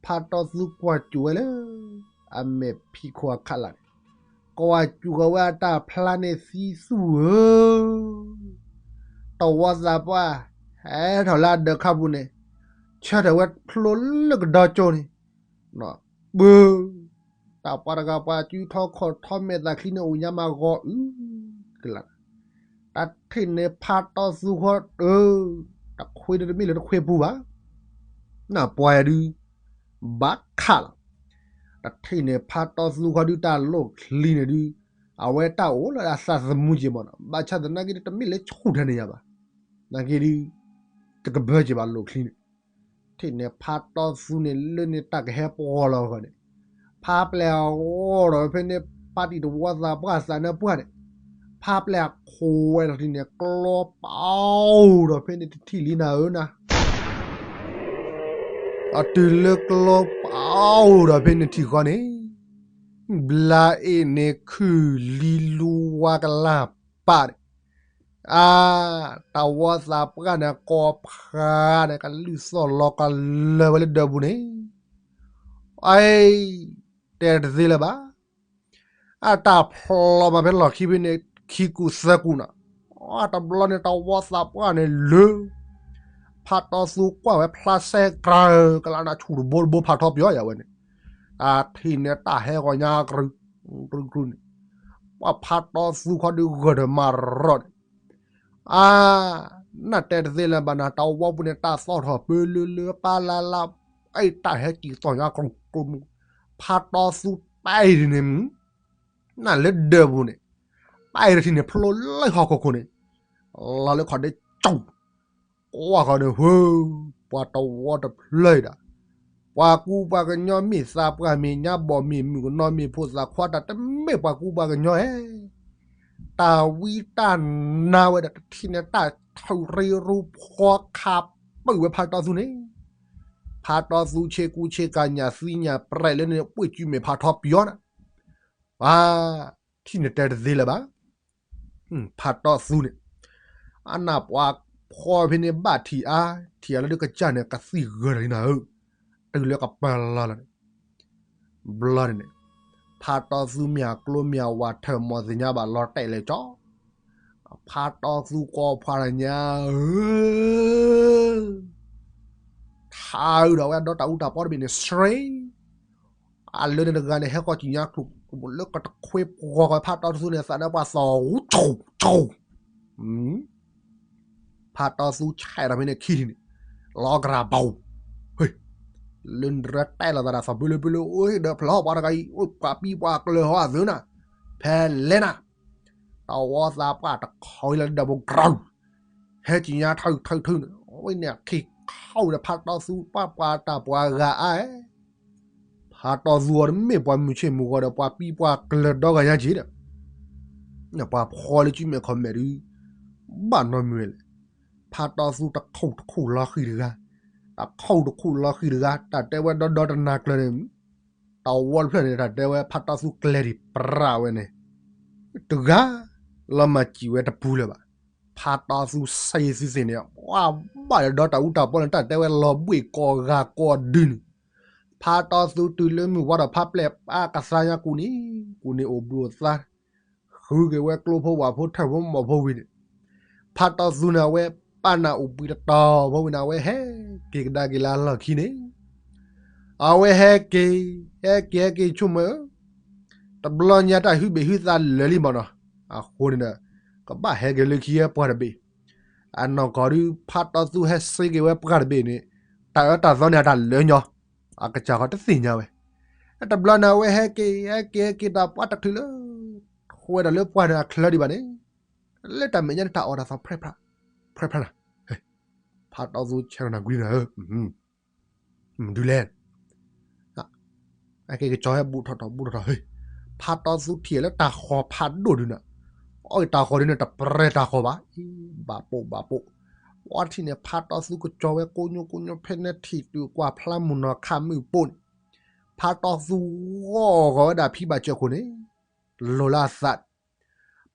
ဖါတီသူကွၢ်စူၣ်ဝဲလၢ အမဲာ်ဖံးခိၣ်အခးလၢ်န့ၣ်, ကွၢ်စူၣ်ဃီၤဝဲအတၢ်ဖျါန့ၣ်သံသူဧၢ, တဝီသးပှၢ်, ဟဲထီၣ်လၢအဒၢးခါပူၤန့ၣ်, ဆၢထၢၣ်ဝဲဖျိလၢကဒီကၠိန့ၣ်, ပၢ, တၢ်ပှၤတဂၤပှၤစုထီခီၣ်ထီမဲာ်သးချံန့ၣ် အိၣ်ညါမးဂီၤအုၣ်ကလး, တၢ်ထံၣ်န့ၣ်ဖါတီသူဃီဒုး, တခွ့ဒုးတမ့ၢ်လၢတခွ့ပူၤဘၣ်, နပှၤဒုး, ဘၣ်ခးလီၤ. တၢ်ထံၣ်န့ၣ်ဖါတီသူဃီဒုးတၢ်လိၣ်ချံန့ၣ်ဒုး, အဝဲတၢ်အိၣ်လၢအသးသမူက့ၤမးနီၤ, ဘၣ်ဆၣ်သနာ်က့ဒုးတမ့ၢ်လၢဆူၣ်ထၢန့ၣ်ယၤဘၣ်, နာ်က့ဒုး, တကဘၢက့ၤဘၣ်လိၣ်ချံန့ၣ် ထံၣ်န့ၣ်ဖါတီသူန့ၣ်လၢန့ၣ်တၢ်ကဟဲပှီၤလီၤအဂီၢ်န့ၣ်, ဖါပျဲၢ်အဂီၢ်ဒီးဖဲန့ၣ် ဖါတံၢ်တဝီသးပှၢ်သးနၢပှၢ်န့ၣ်, ဖါပျဲၢ်အခိးဝဲဒီးထံၣ်န့ၣ် ကျီပာ်အိၣ်ဒီးဖဲန့ၣ်တထံၣ်လံနၤဧၢနၤ, အတုၤလၢကျီပာ်အိၣ်ဒီးဖဲန့ၣ်ထံၣ်ဃီန့ၣ်, ဘျါအ့ၣ်န့ၣ်ခုၣ်လံလူဝါကလၢ်ပာ်န့ၣ် အါ, တၢ်ဝီသးပှၢ်န့ၣ် ကိးဖးန့ၣ် ကလုၢ်သီၣ်လီၤကလၢၤဝဲလၢဒၢးပူၤန့ၣ်, အ, တဲတသ့လၢၤဘၣ်, အတၢ်ဖျီမးဖဲလီၢ်ခံဖဲန့ၣ် ခံကူၣ်သၢကူၣ်နီၤ, အတဘျီန့ၣ် တၢ်ဝီသးပှၢ်န့ၣ်လၢ ဖါတီသူကွၢ်ဝဲဖျါစဲကြၢးကလးနၤဆူၣ်တဘိတဘိဖးထီပယီၤယၤဝဲန့ၣ်, အထံၣ်န့ၣ်တၢ်ဟဲဂီၤညါကရု, ကရုကရုန့ၣ်, ပှၤဖါတီသူခီဒုးဂၢၢ်ဒီးမၤရီၤန့ၣ် အါ, နတဲတသ့လၢၤဘၣ်နၤ တၢ်ဝီပူၤန့ၣ် တၢ်သီၣ်ထီၣ်ပၢလၢလၢပၢ်လၢ်လၢ်, အတၢ်ဟဲက့ၤသီၣ်ညါကျိၤကျိၤမူ, ဖါတီသူပာ်အံၤဒ်န့ၣ်မူ, နလၢဒၢးပူၤန့ၣ်, ပာ်အံၤတထံၣ်န့ၣ် ဖျိလၢဟီၣ်ခိၣ်ခိၣ်န့ၣ်, လီၤလၢခီၣ်ဒ့ကၠီ, ကွၢ်ဃီန့ၣ် ဟၢ, ပှၤတဝီတဖျၢၣ်ဒၣ် ပှၤကူပှၤကညီမ့ၢ်သးပှၢ်မ့ၢ်ညါဘီၣ်မ့ၢ်မုၣ်ကနီၤမ့ၢ်ဖိသၣ်ခွါတၢ်တမ့ၢ်ပှၤကူပှၤကညီဧၢ, တၢ်ဝံတၢ်နါဝဲဒီးတထံၣ်န့ၣ် တၢ်ထုးရ့ရူဖီခးပၢၢ်ဝဲဖါတီသူန့ၣ်, ဖါတီသူဆ့ကူဆ့ကၤညၣ်သံညၣ်ပြဲးလၢန့ၣ် ပှ့ၢ်စုမဲာ်ဖးထီပယီၤနၤ, ပှၤထံၣ်န့ၣ်တဲတသ့လၢၤဘၣ် ဖါတီသူန့ၣ်, အနၢ်ပှၤဖီဖဲန့ၣ်ဘၣ်ထံၣ်အါ, ထံၣ်အါလၢဒုးကစၢ်န့ၣ် ကသံၣ်ဂၢၢ်လီၤလံနၤဧၢ, တုၤလၢကပၢၢ်လီၤလီၤန့ၣ်, ဘျီန့ၣ်န့ၣ်, ဖါတီသူမ့ၢ်အကျိမ့ၢ်အဝၤထၢၣ်မီၢ်သ့ၣ်ညါဘၣ်လီၤတဲာ်လဲၤကၠီ, ဖါတီသူကိးဖှၤတညါဧၢ ထါအုးဒီးဝဲဒီတၢ်အူတၢ်ပီတဘ့ၣ်န့ၣ် စရ့ အလၢန့ၣ်တဂၤန့ၣ် ဟဲဃီကံၣ်ညါကျိၤကျိၤလၢကတခွ့ပှီၤဃီဖါတီသူန့ၣ် သးနၢပှၤသီၣ်ဂူၤဆိၣ်ဆိၣ်, ဖါတီသူဆဲးဒီးဖဲန့ၣ်ခံထံၣ်န့ၣ်, လီၤကရၢ်ဘီ, လၢနရဲတဲလီၤသးဒီးသီၣ်ဘုလၢဘုလၢအိၣ်ဒီးဖျီပှၤတဂၤအံၤ အိၣ်ပှၤပံပှၤကျၢၤဟီအသုးနၤ, ဖဲလဲၣ်နၤ, တဝီသးပှၢ်တခီလၢဒၢးပူၤကြၢး ဟဲကံၣ်ညါထုထုထုန့ၣ်, အဝဲန့ၣ်အခ့ခီဒီးဖါတီသူပှၢ်ပှၤတၢ်ပှၤဂၤအါ, ဖါတီသူအီၤတမ့ၢ်ပှၤမုၢ်ဆ့ၣ်မုၢ်ဂီၤဒီးပှၤပံပှၤကျၢၤဒီဂၤညါက့ဒီး, ပှၤဖီလၢစုမဲာ်ခီၣ်မဲာ်ဒုး, ဘၣ်နီတမံၤဝဲလဲၣ်, ဖါတီသူတခိၣ်တခိၣ်လီၤဃံၤတဂၤ, တခိၣ်တခိၣ်လီၤဃံၤတဂၤ တၢ်တဲဝဲဒီဒီတနၤကျၢၤန့ၣ်, တဝီတဖျၢၣ်န့ၣ် တၢ်တဲဝဲဖါတီသူကျဲၤဒံးပြးဝဲန့ၣ်, တဂၤ, လီၤမၢ်စံၣ်ဝဲတပူၤလၢၤဘၣ်, ဖါတီသူစ့သ့သ့ၣ်န့ၣ် ပှၤဘၣ်ဒီးဒီတၢ်အူတၢ်ပီန့ၣ် တၢ်တဲဝဲလီၤဘှ့ၣ်ကိးဂၤကိးဒုန့ၣ်, ဖါတီသူတုၤလၢမုၢ်ဝါဒီးဖါပျဲၢ်ပၢ်ကသါညါကူၣ်န့ၣ်, ကူၣ်န့ၣ်အိၣ်ဘှံးအိၣ်သါ ဃုက့ၤဝဲကျိဖိဝၣ်ဖိထၢၣ်ဖိမီၢ်ဖိဝံၤန့ၣ်, ဖါတီသူန့ၣ် အဝဲပာ်နၢ်အိၣ်ဘှံးတတီၤဖိဝံၤန့ၣ် အဝဲဟဲက့ၤကဒါက့ၤလၢအလီၢ်ခံန့ၣ်, အဝဲဟဲက့ၤ, ဟဲက့ၤဟဲက့ၤဆိကမိၣ်, တဘျီညါတၢ်ဟုဘ့ၣ်ဟုသးလၢာ်လံမးနီၤ, အဃိန့ၣ်ဒီး, ကဘၣ်ဟဲက့ၤလၢခံဟဲပှၤတဘ့ၣ်, အနီၢ်ကီၢ်ဒုး ဖးတီသူဟဲစ့က့ၤဝဲပှၢ်တဘ့ၣ်န့ၣ်, တၢ်အၢတၢ်သီန့ၣ် အတၢ်လၢညီ, အကစၢ်ဃီတသ့ၣ်ညါဝဲ. တဘျီန့ၣ် အဝဲဟဲက့ၤ ဟဲက့ၤ ဟဲက့ၤ တၢ်ပှၢ်တချုးလၢ ဃိဝဲဒၣ်လၢပှၢ်န့ၣ်အချၢဒံးဘၣ်န့ၣ်, လၢတၢ်မဲာ်ညါန့ၣ် တၢ်အီၣ်တၢ်သီ ဖြဲဖြါ, ဖြဲဖြါနၤ, ဖးတီသူဆဲးနီၤနၤကွံနၤဧၢ, မနုၤလဲၣ် အက့ၤကစီၤဟဲဘူးထီၣ်ထီၣ်ဘူးထီၣ်ထီၣ်, ဖးတီသူထံၣ်လၢတၢ်ဃီၤဖးဒိၣ်ဒုးနၤ, အီၣ်တၢ်ဃီၤဒုးန့ၣ် တပြဲၤတၢ်ဃီၤဘၣ်, ဘၣ်ပိာ်ဘၣ်ပိာ်, ပှၤထံၣ်န့ၣ် ဖးတီသူကစီၤဝဲကိညိကိညိ ဖဲန့ၣ်ထံၣ်တုၤကွၢ်ဖျါမုၢ်နီၢ်ခးမုၢ်ပိာ်န့ၣ်, ဖးတီသူဂီၢ်ဂီၤဝဲဒၣ်ဖံဘၣ်စၢၢ်ခိၣ်န့ၣ်, လိၤလၢအသး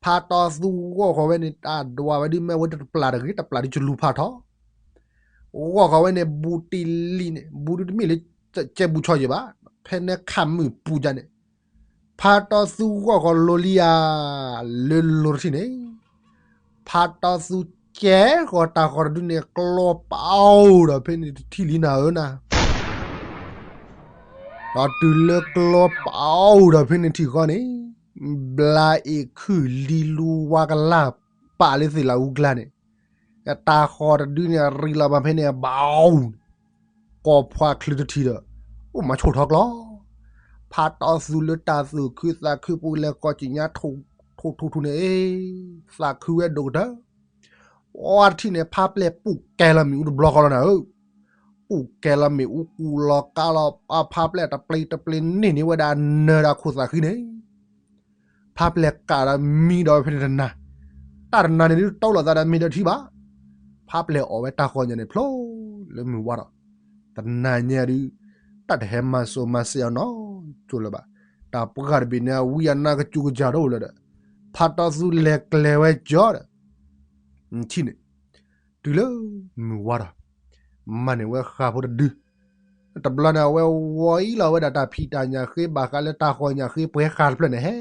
ဖးတီသူဂီၢ်ဃီၤဝဲန့ၣ် တၢ်ဒွးဝဲဒုးမ့ၢ်ဝဲတပျၢ်တဂ့ၤ တပျၢ်ဒုးကလူၤဖးထီၣ်, ဂီၢ်ဃီၤဝဲန့ၣ် ဘူးတံၢ်လံၤန့ၣ် ဘူးဒုးတမ့ၢ်လၢ ကဲဘူးဆီယဲၢ်ဘၣ်, ဖဲန့ၣ်ခးမုၢ်ပူၤဒ်န့ၣ်, ဖးတီသူဂီၢ်ဃီၤလိၤလံဧါ, လၢလိၤတထံၣ်န့ၣ်, ဖးတီသူကဲဃီၤတၢ်ဃီၤတဒုန့ၣ် ကျီပအိၣ်ဒီးဖဲန့ၣ်တထံၣ်လံနၤဧၢနၤ ဒီးတုၤလၢကျီပအိၣ်ဒီးဖဲန့ၣ်ထံၣ်ဃီန့ၣ်, ဘျါအ့ၣ်ခုၣ်လံလူဝါကလၢ်ပာ်လၢသ့ၣ်လၢအူကျါန့ၣ်, တၢ်ဃီၤတဒုန့ၣ် ရံးလီၤဘၣ်ဖဲန့ၣ် ဘၣ်အူ, ကိးဖှါချုးတထံၣ်ဒီး အိၣ်မၤဆိၣ်ထီၣ်ကျီ, ဖးတီသူလၢတၢ်သူၣ်ခုသးခုပူၤလဲၤကိးက့ၤညါ ထိၣ်ထိၣ်ထိၣ်န့ၣ်, သးခုဝဲဒိၣ်ကတၢၢ် အီထံၣ်န့ၣ် ဖးပျဲၢ်ပူၣ်ကဲလီၤမ့ၣ်အူတဘျီဃီလီၤနၤဧၢ, ပူၣ်ကဲလီၤမ့ၣ်အူကူလီၤကါလီၤ အဖးပျဲၢ်တပျ့ၤတပျ့ၤန့ၢ်န့ၢ်ဝဲဒၣ်နၢၤဒီးခိၣ်သးခုန့ၣ်, ဖးပျဲၢ်ကးဒီးမံဒီးဖဲန့ၣ်တနၤ, တၢ်တနၤန့ၣ်ဒုးတီလိာ်သးဒီးမ့ၢ်ဒီးထံဘၣ်, ဖးပျဲၢ်အီၣ်ဝဲတၢ်ဃီၤညါန့ၣ်ဖျိလၢမုၢ်ဝါဒီး, တနၤညါဒုး တၢ်တဟဲမၤစိၤမၤစဲးအီၤနီတစိၤလၢၤဘၣ်, တၢ်ပှၢ်တဘ့ၣ်န့ၣ် အဝံအနါကစူၤကစၢ်တအိၣ်လၢၤဒီး, ဖးတီသူလဲၤကျဲၤဝဲကၠီဒီး ထံၣ်န့ၣ်, တုၤလၢမုၢ်ဝါဒီး, မၤန့ၢ်ဝဲဃာ်ဖိတဒု, တဘျီန့ၣ် အဝဲဝီအံၤလီၤဝဲဒၣ်တၢ်ဖံးတၢ်ညၣ်ဃ့ ဘၣ်ဃးလၢတၢ်ဃီၤညၣ်ဃ့ ပှဲၤဃာ်တဖျၢၣ်န့ၣ် ဟဲ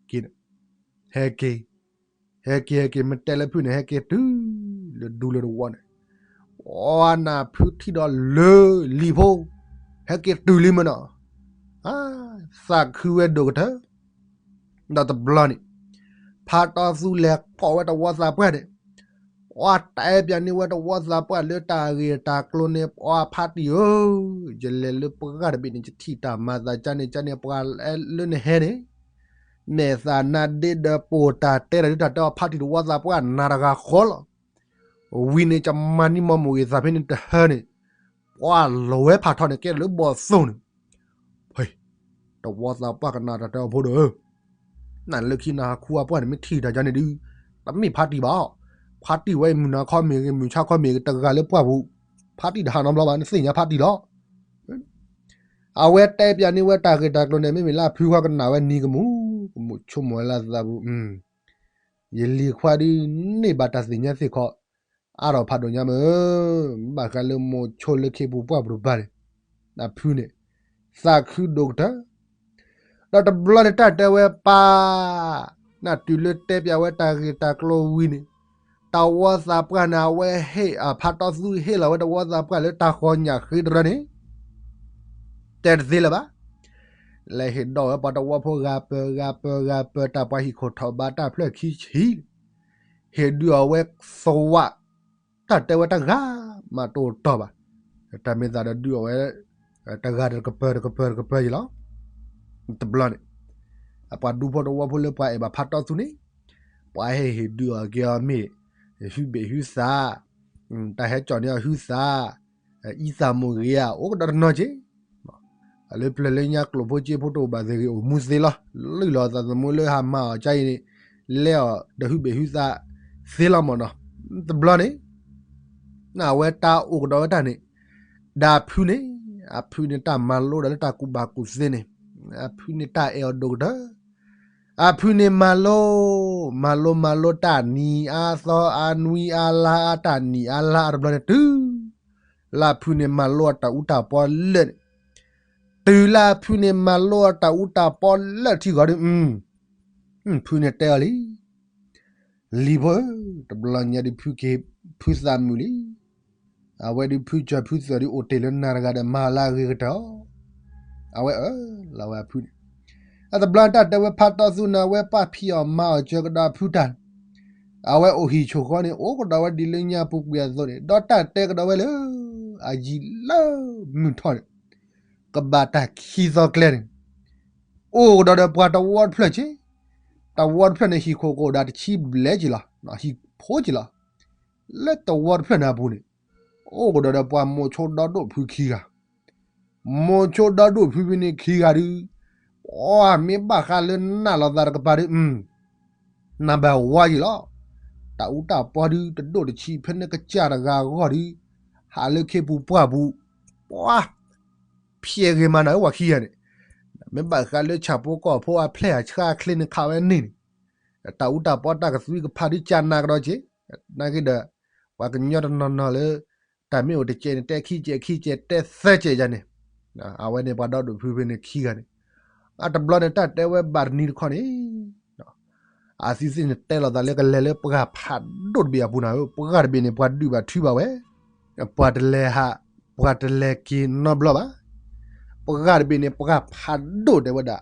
က့ၤန့ၣ်, ဟဲက့ၤ, ဟဲက့ၤ ဟဲက့ၤ မ့ၢ်တဲလၢဖုၣ်န့ၣ် ဟဲက့ၤတုၤလၢဒူလၢတဝီန့ၣ်, အီနၢ်ဖုထံၣ်ဒီးလၢလံၤဖိ, ဟဲက့ၤတုၤလံမ့ၢ်နီၤ, သးခုဝဲဒိၣ်ကတၢၢ် ဒီးတဘျီန့ၣ်, ဖးတီသူလဲၤကိးဝဲတဝီသးပှၢ်န့ၣ်, အီတဲပၠးန့ၢ်ဝဲတဝီသးပှၢ်လၢတၢ်ဂ့ၢ်တၢ်ကျိၤန့ၣ် ပှၤဖးတံၢ်ဧၢ, ယလဲၤလၢပှၢ်တဘ့ၣ်န့ၣ် ယထံၣ်တၢ်မၤသးကါန့ၣ် ကါန့ၣ် ပှၤလၢနဟဲန့ၣ်, မဲာ်သးနါဒ့ဒီးပိာ်တၢ်တဲတၢ်ဒုးတၢ်တဲအီၤ ဖးတံၢ်တဝီသးပှၢ်နၤတဂၤဃီလီၤ. ဝံၤန့ၣ် ကမၤနံၣ်မီၢ်မိၢ်ဂ့ၤသးဖဲန့ၣ်တဟၢန့ၣ်, ပှၤလီၤဝဲဖးထီန့ၣ် ကဲလၢဘီၣ်သိၣ်န့ၣ်, တဝီသးပှၢ်ကနၣ်တၢ်တဲအီၤဖိဒီး, နလၢခံနဟးခူအပှၢ်န့ၣ် မ့ၢ်ထံၣ်တၢ်ကါန့ၣ်ဒုး, တမ့ၢ်ဖးတံၢ်ဘၣ်, ဖးတံၢ်ဝဲအံၤ မုၢ်နၤခီမ့ၢ်ဂ့ၤ မုၢ်ဆါခီမ့ၢ်ဂ့ၤ တဂၤလၢပှၢ်ပူၤ, ဖးတံၢ်တဟးနီတဘျီဘၣ် နသ့ၣ်ညါဖးတံၢ်လီၤ. အဝဲတဲပၠးန့ၢ်ဝဲတၢ်ဂ့ၢ်တၢ်ကျိၤန့ၣ် မ့မ့ၢ်လၢအဖုဃီကနၣ်ဝဲနံၤကမူၣ်, ကမူၣ်ဆိကမိၣ်ဝဲလၢအသးပူၤ, ယလံၤခွါဒုးန့ၢ်ဘၣ်တၢ်သ့ၣ်ညါသ့ၣ်ခီ, အါထီၣ်ဖးဒိၣ်ညါမ့ၢ်, ဘၣ်ဃးလၢမိၢ်ဆိလၢခ့ပူၤပှၢ်ပူၤတပၤန့ၣ်, အဖုန့ၣ်, သးခုဒိၣ်ကတၢၢ် ဒီးတဘျီန့ၣ်တၢ်တဲဝဲပၢ်, နတုၤလၢတဲပၠးဝဲတၢ်ဂ့ၢ်တၢ်ကျိၤဝံၤန့ၣ်, တဝီသးပှၢ်န့ၣ် အဝဲဟ့ၣ်အဖါတီသူဟ့ၣ်လီၤဝဲတဝီသးပှၢ်လၢတၢ်ဃီညၣ်ဃ့တရၢန့ၣ်, တဲတသ့လၢၤဘၣ်. လဲၤဟ့ၣ်ဒီးဝဲပှၤတဝီဖိဂၤပၢၤဂၤပၢၤဂၤပၢၤ တၢ်ပှၤဟံၣ်ခိၣ်ထီၣ်ဘါတၢ်ဖျၢၣ်ခံဆံ ဟ့ၣ်ဒုးအီၤဝဲသဝး, တၢ်တဲဝဲတဂၤမးတအိၣ်တီၢ်ဘၣ်. တၢ်မ့ၢ်သးဒီးဒုးအီၤဝဲ, တဂၤတကပၢၤတကပၢၤတကပၢၤယံၤလီၤ. တဘျီန့ၣ်, အပှၤဒူဖိတဝီဖိလၢပှၤအဲၣ်ဘၣ်ဖါတီသူန့ၣ်, ပှၤဟဲဟ့ၣ်ဒုးအီၤက့ၤအီၤမ့ၢ်, ဟုဘ့ၣ်ဟုသး, တၢ်ဟဲကၠီၣ်န့ၢ်အီၤဟုသး, အံသးမိၢ်ဂ့ၤဧါ အိၣ်ကဒီးတနီၤက့ၤ လၢပျၢၤလၢညါကျိာ်ဖိက့ဖိတအိၣ်ဘၣ်သဂ့ၤ အိၣ်မူသ့လီၤ. လုၢ်လီၤသးသမူလၢဟးမၤအီၤကါအံၤန့ၣ်, လဲအီၤဒီးဟုဘ့ၣ်ဟုသးသ့လီၤမၢ်နီၤ. တဘျီန့ၣ်, အဝဲတၢ်အိၣ်ကဒီးဝဲတၢ်န့ၣ်, ဒီးအဖုန့ၣ်, အဖုန့ၣ်တၢ်မၤလိဒီးလၢတၢ်ကူၣ်ဘၣ်ကူၣ်သ့န့ၣ်, အဖုန့ၣ်တၢ်အဲၣ်အီၤဒိၣ်ကတၢၢ် အဖုန့ၣ်မၤလိ, မၤလိမၤလိတၢ်နံၤအါသီအါ နွံအါလါအါ တၢ်နံၤအါလါအါတဘျီန့ၣ်တုၤ, လၢအဖုန့ၣ်မၤလိအတၢ်အူတၢ်ပီလၢာ်န့ၣ်, တုၤလၢအဖုန့ၣ်မၤလိအတၢ်အူတၢ်ပီလၢာ်ထံဂီၤဒီး, ဖုန့ၣ်တဲအီၤလံ လံၤဖိဧၢ, တဘျီညါဒုးဖုက့ၤဖုသးမုာ်လံ. အဝဲဒုးဖုကၢၤဖုသၢၣ်ဒုးအိၣ်တ့ၢ်လၢနၤတဂၤဒီး မၤအီၤလၢအဂ့ၤကတၢၢ်အီၤ, အဝဲအၢၣ်လီၤဝဲအဖုန့ၣ်, အတဘျီတၢ်တဲဝဲဖါတီသူန့ၣ် အဝဲပာ်ဖံးအီၣ်မၤအီၣ်စၢၤကဒီးအဖုတၢ်န့ၣ်, အဝဲအိၣ်ဟံၣ်ဆိၣ်ဃီန့ၣ် အိၣ်ကဒီးဝဲဒ်လၢညါပူၤကွံာ်အသိးန့ၣ် ဒီးတၢ်တဲကဒီးဝဲလၢ အယံၤလၢမုၢ်ထီၣ်န့ၣ် ကဘၣ်တၢ်ခံသီကျဲန့ၣ် အိၣ်ကဒီးဒီးပှၤတဝီတဖျၢၣ်က့, တဝီတဖျၢၣ်န့ၣ် ဟံၣ်ခိၣ်ကအိၣ်ဒၣ်တဆံဘျဲၣ်က့လီၤ, ဟံၣ်ဖိက့လီၤ. လၢတဝီတဖျၢၣ်န့ၣ်အပူၤန့ၣ် အိၣ်ကဒီးဒီးပှၤမိၤဆိဒီဒိၣ်ဖုခံဂၤ, မိၤဆိဒီဒိၣ်ဖုဖဲန့ၣ်ခံဂၤဒုး, ပှၤမ့ၢ်ဘၣ်ဃးလၢနးလိာ်သးတကပၤဒုး, နဘၣ်ဝါယံၤလီၤ. တၢ်အူတၢ်ပီဒုး တဒိၣ်တဆံး ဖဲန့ၣ်ကစၢ်တဂၤအဂီၢ်ဒုး, ဟးလၢခ့ပူၤပှၢ်ပူၤ, ပှၤ ဖျဲးဂ့ၤမးနၤဧၢ ပှၤခံဂၤန့ၣ်, မ့ၢ်ဘၣ်ဃးလၢဆၣ်ဖိကီၢ်ဖိအဖျဲၣ်အဆှါအချ့န့ၣ်ခးဝဲန့ၣ်န့ၣ်, တၢ်အူတၢ်ပီတၢ်ကသွံကဖးဒုးကနးကဒီးက့, နာ်က့ဒီး ပှၤကညီတနီၤနီၤလၢ တၢ်မ့ၢ်အိၣ်တစဲးန့ၣ် တဲခံစဲးခံစဲး တဲသၢစဲးယၤန့ၣ်, အဝဲန့ၣ်ပှၤဒီဒိၣ်ဖုဖဲန့ၣ်ခံဂၤန့ၣ်, အတဘျီန့ၣ် တၢ်တဲဝဲဘၣ်တနံၤတခီန့ၣ် အသုသ့ၣ်န့ၣ် တဲလိာ်သးလၢကလဲၤလၢပှၢ်ဖးဒိၣ်တဘ့ၣ်အပူၤနၤဧၢ, ပှၢ်တဘ့ၣ်န့ၣ် ပှၤဒုးဘၣ်ထုဘၣ်ဝဲ, ပှၤတလဲၤဟး, ပှၤတလဲၤက့ၤနီတဘျီဘၣ်. ပှၢ်တဘ့ၣ်န့ၣ် ပှၢ်ဖးဒိၣ်တဲဝဲဒၣ်,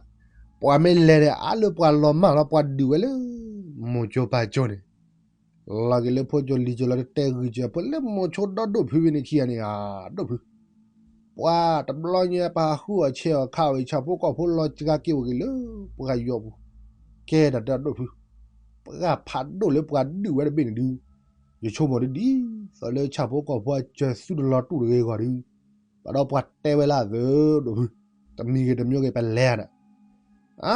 ပှၤမ့ၢ်လဲၤန့ၣ် အါလၢပှၤလီၤမၢ်လီၤ ပှၤဒုးဝဲလၢ မိၤကၠိပၢ်ကၠိန့ၣ် လီၤက့ၤလၢဖိကၠိလံၤကၠိလီၤ တတဲဂုာ်ကၠိဖိလၢမိၤဆိဒီဒိၣ်ဖုဖဲန့ၣ်ခံဂၤန့ၣ် အဒိၣ်ဖု ပှၢ်တဘျီညါ ပှၤဟးဃုအီၣ်ဆဲးအီၣ်ခးအီၣ်အံၤ ဆၣ်ဖိကီၢ်ဖိလီၤစှၤက့ၤအိၣ်က့ၤလၢပှၢ်ယီၤပူၤ, ကဲဒၣ်တၢ်ဒိၣ်ဖု, ပှၢ်ဖးဒိၣ်လၢပှၤဒုးဝဲတဘ့ၣ်န့ၣ်ဒုး, ယဆိကမိၣ်ဒ်ဒ်သိးလၢဆၣ်ဖိကီၢ်ဖိအစၢၤသူတလီၤတူာ်တဂ့ၤအဂီၢ်ဒုး, ဘၣ်ဒီးပှၤတဲဝဲလၢအသိးဒိၣ်ဖု, တမံၤဂ့ၤတမံၤဂ့ၤပလဲၤနၤ, အါ,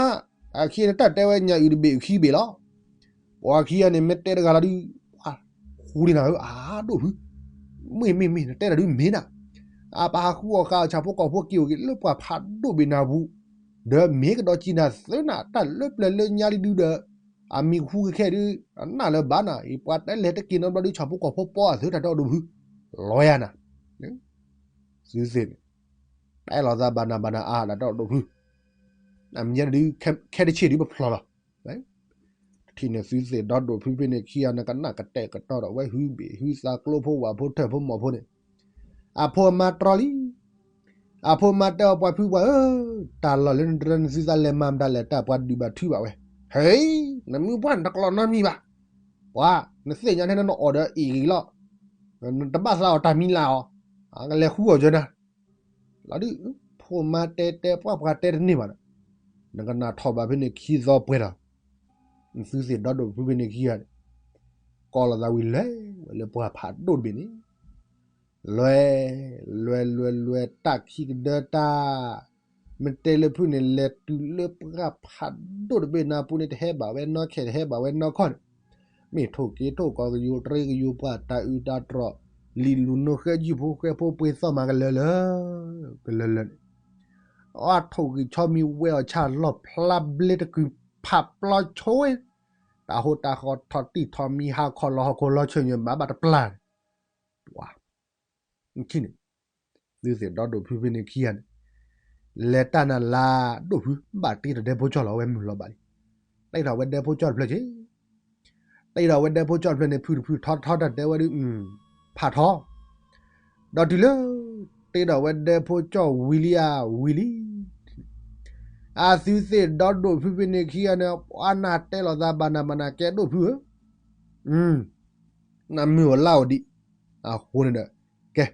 အခံန့ၣ်တၢ်တဲဝဲညၣ်အုၣ်တဘ့ၣ်အုၣ်ခံဘ့ၣ်လီၤ. ပှၤခံဂၤန့ၣ် မ့ၢ်တဲတဂၤလီၤဒုး, ပှၤဃူန့ၢ်နၤဧၢ, အါဒိၣ်ဖု, မ့ၢ်မ့ၢ်မ့ၢ် နတဲတၢ်ဒုးမ့ၢ်နၤ, အပဟးဃုအီၣ်ဃာ်အီၣ်ဆၣ်ဖိကီၢ်ဖိက့ၤအိၣ်က့ၤလၢပှၢ်ဖးဒိၣ်ဘ့ၣ်နၤပူၤ, ဒီးမ့ၢ်ကဒီးကံနၤသၢနၤ တၢ်လၢပျၢၤလၢညါလံဒုးဒီး, အမံၤကဟူကခဲဒုး, အနၢ်လၢၤဘၣ်နၤ, အံၤပှၤတဲလဲၤတက့ၤနီတဘျီဒုး ဆၣ်ဖိကီၢ်ဖိပီအသုးတၢ်တဲအီၤဒိၣ်ဖု, လီၤယၤနၤ, သုသ့ၣ်န့ၣ် တဲလိာ်သးဘၣ်နၤဘၣ်နၤအါဒၣ်တၢ်ဒိၣ်ဖု, အမ့ၢ်ဒုး, ခဲတဆ့ၣ်ဒုးပဖျီလီၤ. တထံၣ်န့ၣ်သုသ့ၣ်ဒီဒိၣ်ဖုဖဲန့ၣ်ခံဂၤန့ၣ် ကနၣ်ကတဲာ်ကတီၤဒီးဝဲ ဟုဘ့ၣ်ဟုသးကျိဖိဝၣ်ဖိထၢၣ်ဖိမီၢ်ဖိန့ၣ်, အဖိမါတြီလံ, အဖိမါတဲအီၤ ပှၤဖုပှၢ်ဧၢ, တၢ်လီၢ်လၢနတြီနသုသးလဲၤမၤမတၤလဲၣ် တၢ်ပှၤဒုးဘၣ်ထုဘၣ်ဝဲ, ဟဲ, နမုၢ်ပှၢ်နတကျီၢ်နီတမံၤဘၣ်, ပှၤ, နသ့ၣ်ညါထဲနအီၣ်ဒီးအ့ၣ်ဂ့ၤလီၤ, နတဘၣ်သးအီၣ်တၢ်မံၤလၢ်အီၤ, ကလဲၤဃုအီၣ်ကၠၢနၤ လီၤဒုး, ဖိမါတဲတဲ ပှၢ်ပှၢ်တဲတန့ၢ်ဘၣ်ဒီး, နကနၣ်ထီၣ်ဘၣ်ဖဲန့ၣ်ခံသီပှဲၤဒီး, သုသ့ၣ်ဒီဒိၣ်ဖုဖဲန့ၣ်ခံဂၤန့ၣ်, ကိးလိာ်သးဝံၤလဲၤဝဲလၢပှၢ်ဖးဒိၣ်တဘ့ၣ်န့ၣ်, လဲၤ, လဲၤလဲၤလဲၤ တၢ်ခံကဒၢတၢ်, မ့ၢ်တဲလၢဖုန့ၣ် လဲၤတုၤလၢပှၢ်ဖးဒိၣ်တဘ့ၣ်နၤပူၤန့ၣ် တဟဲဘၣ်ဝဲနီၢ်ခဲ တဟဲဘၣ်ဝဲနီၢ်ခီၣ်န့ၣ်, မ့ၢ်ထိၣ်က့ၤထိၣ်ကီၢ်ကယိၤတရံးကယိၤ ပှၢ်တၢ်အုးတၢ်တြီၢ် လံာ်လူၤနိဃဲယုၢ်ဖိဃဲဖိပှ့ၤသီၣ်မၤကလၢာ်လၢာ်, ကလၢာ်လၢာ်န့ၣ်, အီၣ်ထိၣ်ဂံၢ်ဆီမံၤဝဲအီၤဆၣ်လီၢ်ဖျါဘျ့တကုာ်ဖးပျီဆိဝဲ, တၢ်ဟိတၢ်ဃီထီၣ်တံၢ်ထီၣ်မံၤ ဟးခီၣ်လီၤဟီၣ်ခိၣ်လီၤဆၢၣ်ညၣ်ဘၣ်ဘၣ်တပျၢ်န့ၣ်, ပှၤ ခံန့ၣ်, သုသ့ၣ်ဒီဒိၣ်ဖုဖဲန့ၣ်ခံဂၤန့ၣ်, လဲၤတၢ်နၤလၢဒိၣ်ဖု ဘၣ်တ့ထီၣ်ဒဲဖိကၠီၣ်လီၤ အဝဲမုၢ်လီၤဘၣ်လံ, တ့ထီၣ်ဝဲဒဲဖိကၠီၣ်တဖျၢၣ်က့, တ့ထီၣ်ဝဲဒဲဖိကၠီၣ်တဖျၢၣ်န့ၣ် ဖုၣ်တဖုၣ်ထီထီတၢ်တဲဝဲဒုး, ဖးထီ, ဒီးတုၤလၢ တ့ထီၣ်ဝဲဒဲဖိကၠီၣ်ဝံၤလံဧါ ဝံၤလံ အသုသ့ၣ်ဒီဒိၣ်ဖုဖဲန့ၣ်ခံဂၤန့ၣ် ပှၤနၢ်တဲလိာ်သးဘၣ်နၤဘၣ်နၤ ကဲဒိၣ်ဖုဧၢ, နမုၢ်အိၣ်လါအိၣ်ဒံး, အဃိန့ၣ်ဒီး, ကဲ,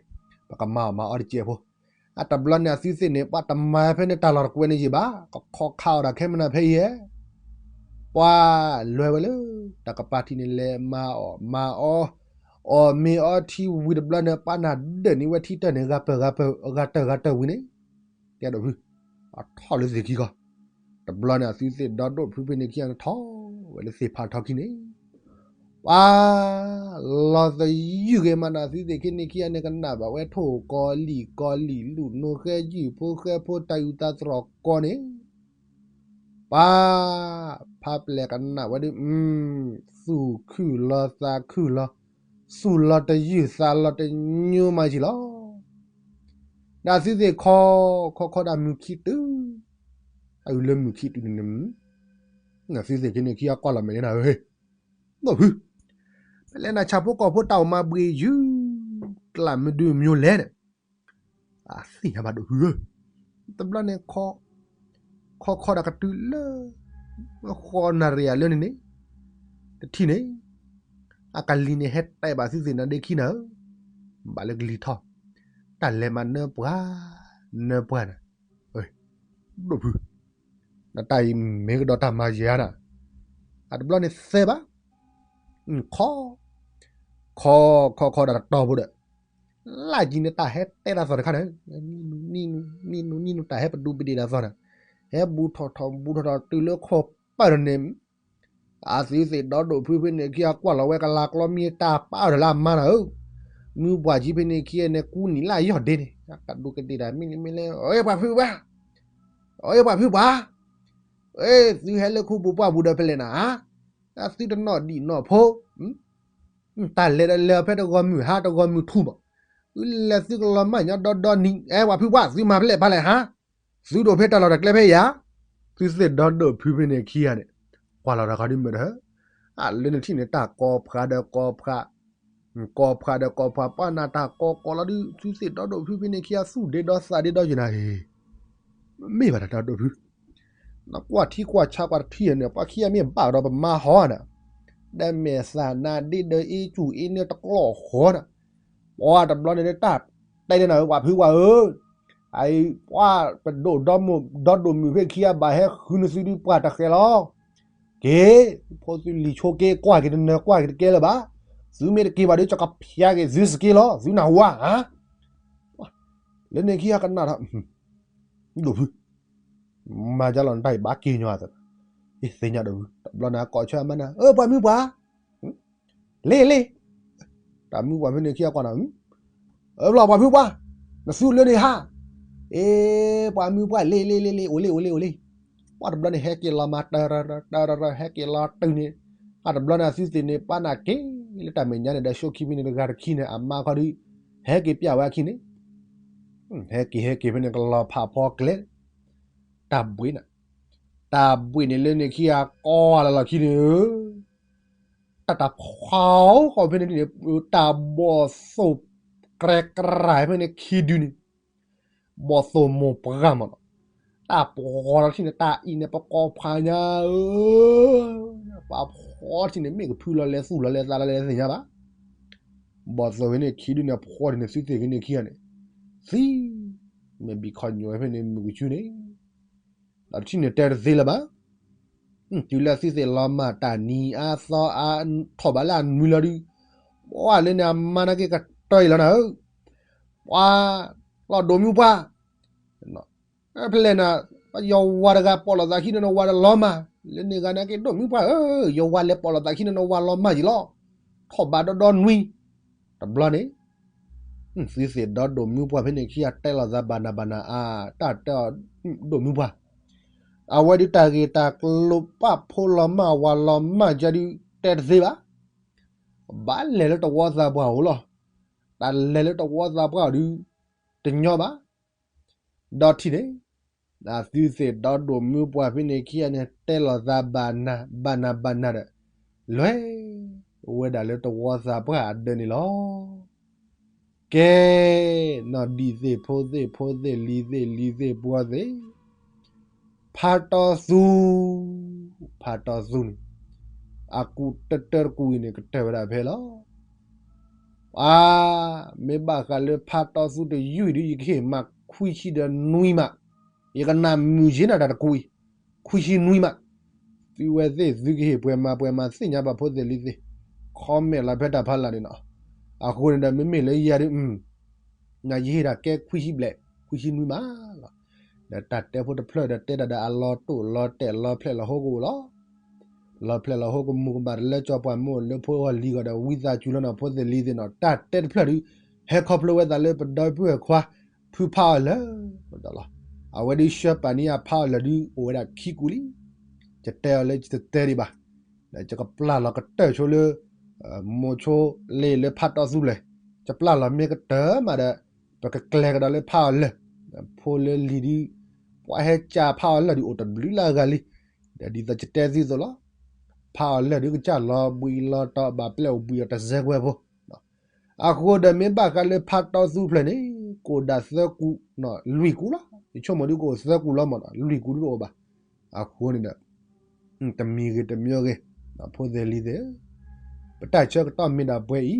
ပကမၤအီၣ်မၤအီတစဲးဖိ, အတဘျီန့ၣ်အသုသ့ၣ်န့ၣ် ပှၤတမၤဖဲန့ၣ်တၢ်လီၢ်တကွဲးန့ၣ်ယံာ်ဘၣ်, ကခီခါအီၣ်တၢ်ခဲမနၤဖဲအံၤဧါ, ပှၤလဲၤဝဲလၢ တၢ်ကပၤထံးန့ၣ် လဲၤမၤအီၣ်မၤအီ, အီၣ်မ့ၤအီထံဝံၤတဘျီန့ၣ် ပှၤနၢ်ဒၢးန့ၢ်ဝဲထံတၢၢ်န့ၣ် ဂၤပၢၢ်ဂၤပၢၢ် ဂၤတၢၢ်ဂၤတၢၢ်ဝံၤန့ၣ် ကဲဒိၣ်ဖု, အထီၣ်လၢသ့ၣ်ခံခီ, တဘျီန့ၣ် အသုသ့ၣ်ဒီဒိၣ်ဖုဖဲန့ၣ်ခံဂၤန့ၣ်ထီၣ်ဝဲလၢသ့ၣ်ဖးထီခံန့ၣ်, ပှၤ လီၤသယုၢ်ဂ့ၤမးနၤ အသုသ့ၣ်ခံန့ၣ်ခံဂၤန့ၣ် ကနၣ်ဘၣ်ဝဲထိၣ်ကီၤလံၢ်ကီၤလံၢ် လူၤနိဃဲယုၢ်ဖိဃဲဖိ တၢ်အုၣ်သးတြီၢ်ကီန့ၣ် ပှၤ ဖးပျဲၢ်ကနၣ်ဝဲဒုး, သူၣ်ခုၣ်လီၤသးခုၣ်လီၤ, သူၣ်လီၤတယုၢ်သးလီၤတညိမးဆံးလီၤ. ဒီးသုသ့ၣ်ခီ, ခီခီဒၣ်မုၢ်ခံတုၤ, အအုၣ်လၢမုၢ်ခံတုၤန့ၣ်, သုသ့ၣ်ခံန့ၣ်ခံအကွၢ်လီၤမဲာ်န့ၣ်နၤဧၢ, ဒိၣ်ဖု, ပလဲၤနၤဆၣ်ဖိကီၢ်ဖိတၢ်အိၣ်မၤဘှံးယုၢ်, ကျၢ်မုၢ်ဒုမၠိလဲၣ်န့ၣ်, အသ့ၣ်ညါဘၣ်ဒိၣ်ဖုဧၢ, တဘျီန့ၣ် ခီခီဒၣ်ကတုၤလၢ ဃီနၣ်ရံၣ်အလၢန့ၣ်န့ၣ်, တထံၣ်န့ၣ်, အကလံၤန့ၣ်ဟဲတဲဘၣ်သုသ့ၣ်နၤဒ့ခံနၤဧၢ, ဘၣ်လၢကလံၤထီၣ်, တၢ်လဲၤမးနၢပှၤ, နၢပှၤနၤ, ဒိၣ်ဖု, နတၢ်အံၤမ့ၢ်ကဒီးတၢ်မၤယဲၢ်ဧါနၤ, အတဘျီန့ၣ်သဲဘၣ်, ခီ, ခီ, ခီခီဒီးတတီၤဖိဒီး, လၢ်ကံန့ၣ်တၢ်ဟဲတဲတၢ်သီၣ်တခါန့ၣ်, နံနူနံနူနံနူတၢ်ဟဲပဒူပဒ့ၣ်တၢ်သီၣ်န့ၣ်, ဟဲဘူးထီၣ်ထီၣ်ဘူးထီၣ်ထီၣ်တုၤလၢခိၣ်ပၢၢ်ဒီးန့ၣ် အသုသ့ၣ်ဒီဒိၣ်ဖုဖဲန့ၣ်ခံအကွၢ်လီၤဝဲကလၤကျီမံၤတၢ်ပာ်အီၤဒီးလၢအမါနၤဧၢ, မုၢ်ပှၢ်ကံဖဲန့ၣ်ခံန့ၣ် ကူနံၤလၢအယီၢ်ဒ့န့ၣ် ကဒူးကဒ့ၣ်တၢ်မံလံမ့ၢ်လဲၣ်, အိၣ်ပှၤဖုပှၢ်, အိၣ်ပှၤဖုပှၢ်, သုဟဲလၢခူပူၤပှၢ်ပူၤဒီးဖဲလဲၣ်နၤဧါ, သုတနီၣ်ဒံၣ်နီၣ်ဖိ တၢ်လဲၤဒီးလဲၤအီၤဖဲတဂီၤမုၢ်ဟါတဂီၤမုၢ်ထူၣ်မး, သုလဲၤသုကလီၤမၢ်ညီဒီဒီနံၤ, အဲ ပှၤဖုပှၢ် သုမၤဖဲလဲၣ်ဖဲလဲၣ်ဟါ, သုဒိၣ်ဖဲတၢ်လီၢ်တၢ်ကျဲဖဲယၤ, သုသ့ၣ်ဒီဒိၣ်ဖုဖဲန့ၣ်ခံဂၤန့ၣ်, ကွၢ်လီၤတၢ်ခီဒ်မ့ၢ်တဟၢ, အလၢနထံၣ်န့ၣ် တၢ်ကီဖျါဒီးကီဖျါ, ကီဖျါဒီးကီဖျါ ပှၤနၢ်တၢ်ကီကီလီၤဒုး သုသ့ၣ်ဒီဒိၣ်ဖုဖဲန့ၣ်ခံဂၤ သူၣ်ဒ့ဒီသးဒ့ဒီက့ၤနၤ, မ့ၢ်ဘၣ်တၢ်ဒီဒိၣ်ဖု နကွၢ်ထံကွၢ်ဆးကွၢ်တထံၣ်န့ၣ် ပှၤခံဂၤမ့ၢ်ဘၣ်ကဒီးပမါဟီနၤ, ဒီးမဲာ်သၣ်နါဒ့ဒီအ့ၣ်ကူၣ်အ့ၣ်နၢတကျီၢ်ဃီနၤ, ပှၤတဘျီန့ၣ်တၢ်တဲဒ်နၤဧၢ ပှၤဖုပှၢ်ဧၢ, အအံၤ ပှၤပဒိၣ်ဒီမုၣ်ဒီဒိၣ်မုၣ်ဖဲခံဂၤဘၣ်ဟဲဃုနသုဒုးပှၤတဃဲၤလီၤ, က့ၤ, ဖိသုလံၤဆိက့ၤကွၢ်က့ၤတနၢၤ ကွၢ်က့ၤတကဲလၢၤဘၣ်, သုမ့ၢ်တက့ၤဘၣ်ဒီး ကကဖျါက့ၤသုစက့လီၤ သုနၢ်ဟူဧါ, လၢန့ၣ်ခံဂၤကနၣ်ထီၣ် ဒိၣ်ဖု, မၤဒ်လီၤနတၢ်အံၤဘၣ်က့ၤညီအသး, သ့ၣ်ညါဒိၣ်ဖု, တဘျီန့ၣ်အကိးဆၢအမါနၤ အၢ ပှၤမုၢ်ပှၢ်, လ့လ့, တၢ်မုၢ်ပှၢ်ဖဲန့ၣ်ခံဂၤကွၢ်နၤ, အၢ ပှၤဖုပှၢ်, နသုလၢန့ၣ်ဟါ, အ့ ပှၤမုၢ်ပှၢ် လ့လ့လ့လ့ အိၣ်လံအိၣ်လံအိၣ်လံ, ပှၤတဘျီန့ၣ်ဟဲက့ၤလီၤမၤတၢ်ရၢရၢ ဟဲက့ၤလီၤတုၤန့ၣ်, အတဘျီန့ၣ်အသုသ့ၣ်န့ၣ် ပာ်နၢ်က့ၤလၢတၢ်မဲာ်ညါန့ၣ်ဒီး ဆိခံဖဲန့ၣ်တဂၤတခံန့ၣ် အမါခီဒုး, ဟဲက့ၤပျဲဝဲအခံန့ၣ် ဟဲက့ၤဟဲက့ၤဖဲန့ၣ် ကလီၤဖးဖီကျဲ, တၢ်ဘှံးနၤ, တၢ်ဘှံးန့ၣ်လၢန့ၣ်ခံဂၤကွၢ်လီၤလီၤခံန့ၣ်, တၢ်တၢ်ဖှီၣ်ဃီဖဲန့ၣ်ဒ်န့ၣ်, တၢ်ဘီၣ်သိၣ်ကြဲကြဲဖဲန့ၣ်ခံဒုန့ၣ်, ဘီၣ်သိၣ်မိၢ်ပှၢ်မးနီၤ, တၢ်ဖှီၣ်လီၤထံၣ်န့ၣ် တၢ်အံၤန့ၣ် ပကိးဖးညါဧၢ, ပှၤဖှီၣ်ထံၣ်န့ၣ် မ့ၢ်ကဖုလီၤလဲၤသူၣ်လီၤလဲၤသးလီၤလဲၤသ့ၣ်ညါဘၣ် ဘီၣ်သိၣ်ဖဲန့ၣ်ခံဒုန့ၣ် ဖှီၣ်ထံၣ်န့ၣ် သုသ့ၣ်ဖဲန့ၣ်ခံဂၤန့ၣ်, သံ, မ့ၢ်ဘံခီညိးဝဲဖဲန့ၣ် မုၢ်ကဆူန့ၣ်, ဒီးတထံၣ်န့ၣ်တဲတသ့လၢၤဘၣ်, တုၤလၢသုသ့ၣ်လီၤမၢ်တၢ်နံၤအါသီအါ ထီၣ်ဘးလၢအနွံလီၤဒုး, ပှၤလၢန့ၣ်အမါနာ်က့ကတၢၢ်အံၤလီၤနၤဧၢ, ပှၤ, လီၤဒိၣ်မုၢ်ပှၢ် ဖဲလဲၣ်နၤ, ယဝၤတဂၤပိာ်လိာ်သးခံန့ၣ်နဝၤဒီးလီၤမၢ်, လၢန့ၣ်ဂၤနာ်က့ဒိၣ်မုၢ်ပှၢ်ဧၢ, ယဝၤလဲၤပိာ်လိာ်သးခံန့ၣ်နဝၤလီၤမၢ်ယံၤလီၤ, ထီၣ်ဘးဒီဒီနွံ, တဘျီန့ၣ်, သုသ့ၣ်ဒီဒိၣ်မုၢ်ပှၢ်ဖဲန့ၣ်ခံဂၤတဲလိာ်သးဘၣ်နၤဘၣ်နၤအါ, တၢ်တဲအီၤဒိၣ်မုၢ်ပှၢ်, အဝဲဒုးတၢ်ဂ့ၢ်တၢ်ကျိၤပာ်ဖိလီၤမၢ်ဝၤလီၤမၢ်ယါဒုးတဲတသ့ဘၣ်, ဘၣ်လဲၤလၢတဝီသးပှၢ်အိၣ်လီၤ, တၢ်လဲၤလၢတဝီသးပှၢ်အိၣ်ဒုး, တညီဘၣ် ဒီးထံၣ်န့ၣ်, အသုသ့ၣ်ဒီဒိၣ်မုၢ်ပှၢ်ဖဲန့ၣ်ခံဂၤန့ၣ် တဲလိာ်သးဘၣ်နၤဘၣ်နၤဘၣ်နၤဒီး, လဲၤဝဲဒၣ်လၢတဝီသးပှၢ်အဒၢးန့ၣ်လီၤ. ကဲ, နီၢ်ဒံၣ်သ့ၣ်ဖိသ့ၣ်ဖိသ့ၣ်လံၤသ့ၣ်လံၤသ့ၣ်ပှီၤသ့ၣ်, ဖးတီသူ, ဖးတီသူန့ၣ်, အကူးတၢတၢတကူးအံၤန့ၣ် ကတၢၢ်ဝဲဒၣ်ဖဲလီၤ. အါ, မ့ၢ်ဘၣ်ဃးလၢဖးတီသူတယုၢ်အံၤဒုး ယကဟ့ၣ်မးခွံဆံဒီးနွံမး, ယကနၣ်မုာ်ယ့နၤတၢ်တကူးအံၤ, ခွံဆံနွံမး, သုဝဲသ့ၣ်သုကဟ့ၣ်ပှဲၤမၤပှဲၤမၤသ့ၣ်ညါဘၣ်ဖိသ့ၣ်လံၤသ့ၣ်, comment လီၤဖဲတၢ်ဖးလၢ်န့ၣ်နီၤ, အဃိန့ၣ်ဒီးမ့မ့ၢ်လၢယၤဒုး နယဟ့ၣ်တၢ်ကဲခွံဆံဘျဲၣ်, ခွံဆံနွံမးလီၤ. ဒီးတၢ်တဲဖိတဖျၢၣ်ဒီးတဲတၢ်ဒီးအလီၤတိၢ်လီၤတဲာ်လီၤဖျဲၣ်လီၤဟိကအိၣ်လီၤ. လီၤဖျဲၣ်လီၤဟိကမူးကမၣ်တလၢကၠီပှၤမ့ၢ်အိၣ်လၢဖိအီၤလံၤဂီၢ်ဒီးဝံသးစူၤလီၤနီၤ ဖိသ့ၣ်လံၤသ့ၣ်နီၤ, တၢ်တဲတဖျၢၣ်ဒုး ဟဲခီဖျိဝဲသးလၢပဒီပုၢ်ဝဲၢ်ခွါ ဖုဖးအီၤလၢာ်, အဝဲဒုးဆှၢပာ်န့ၢ်အဖးအီၤလၢာ်ဒုး အိၣ်ဝဲဒၣ်ခံကူးလံ. ယတဲအီၤလၢယတတဲဒံးဘၣ်, ဒီးယကပျၢ်လီၤကတၢၢ်ဆိလၢ မိၤဆိလ့လၢဖးတီသူလဲၣ်, ယပျၢ်လီၤမ့ၢ်ကတၢၢ်မးဒီး ပကကျဲၤကဒီးလၢဖးအီၤလၢာ်, ဖိလၢလံၤဒုး ပှၤဟဲကၢဖးအီၤလၢာ်ဒုးအိၣ်တဘျုးလၢအဂၤလံ. ဒီးဒ်သိးယတဲသုသိးလီၤ, ဖးအီၤလၢာ်ဒုးကစၢ်လီၤဘှံးလီၤတီၤဘၣ်ပျဲၢ်အိၣ်ဘှံးအီၤတစဲးကွဲဖိ အဃိဒီးမ့ၢ်ဘၣ်ဃးလၢဖးတီသူဖျၢၣ်န့ၣ် ကအိၣ်ဒၣ်သၢကူး, လွံၢ်ကူးလီၤ. ယဆိကမိၣ်ဒုးကအိၣ်သၢကူးလီၤမးနီၤ, လွံၢ်ကူးဒုးတအိၣ်ဘၣ်. အဃိန့ၣ်ဒီး တမံၤဂ့ၤတမံၤဂ့ၤ, ဖိသ့ၣ်လံၤသ့ၣ်ဧၢ, ပတၢ်ဆၢကတီၢ်မ့ၢ်ဒၣ်ပှဲၤအံၤလီ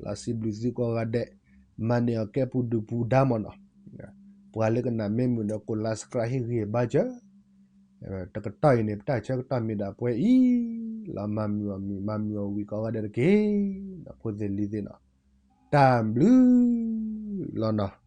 ၤ. စံးဘျုးသုကိးဂၤဒဲး, မၤန့ၢ်အီၤကဲပူၤဒုးပူၤဒါမ့ၢ်နီၤ. ပှၤလၢကနၣ်မ့ၢ်မုာ်ဒီး ကိး subscribe ဟ့ၣ်ဂံၢ်ဘါစၢၤ, တကတီၢ်အံၤန့ၣ် ပတၢ်ဆၢကတီၢ်မ့ၢ်ဒၣ်ပှဲၤအံၤလီၤ. မၤမုာ်အီၤမုာ် မၤမုာ်အီၤဝံၤကိးဂၤဒဲးတက့ၢ်. ဖိသ့ၣ်လံၤသ့ၣ်နီၤ, တၢ်ဘျုးလီၤနီၤ.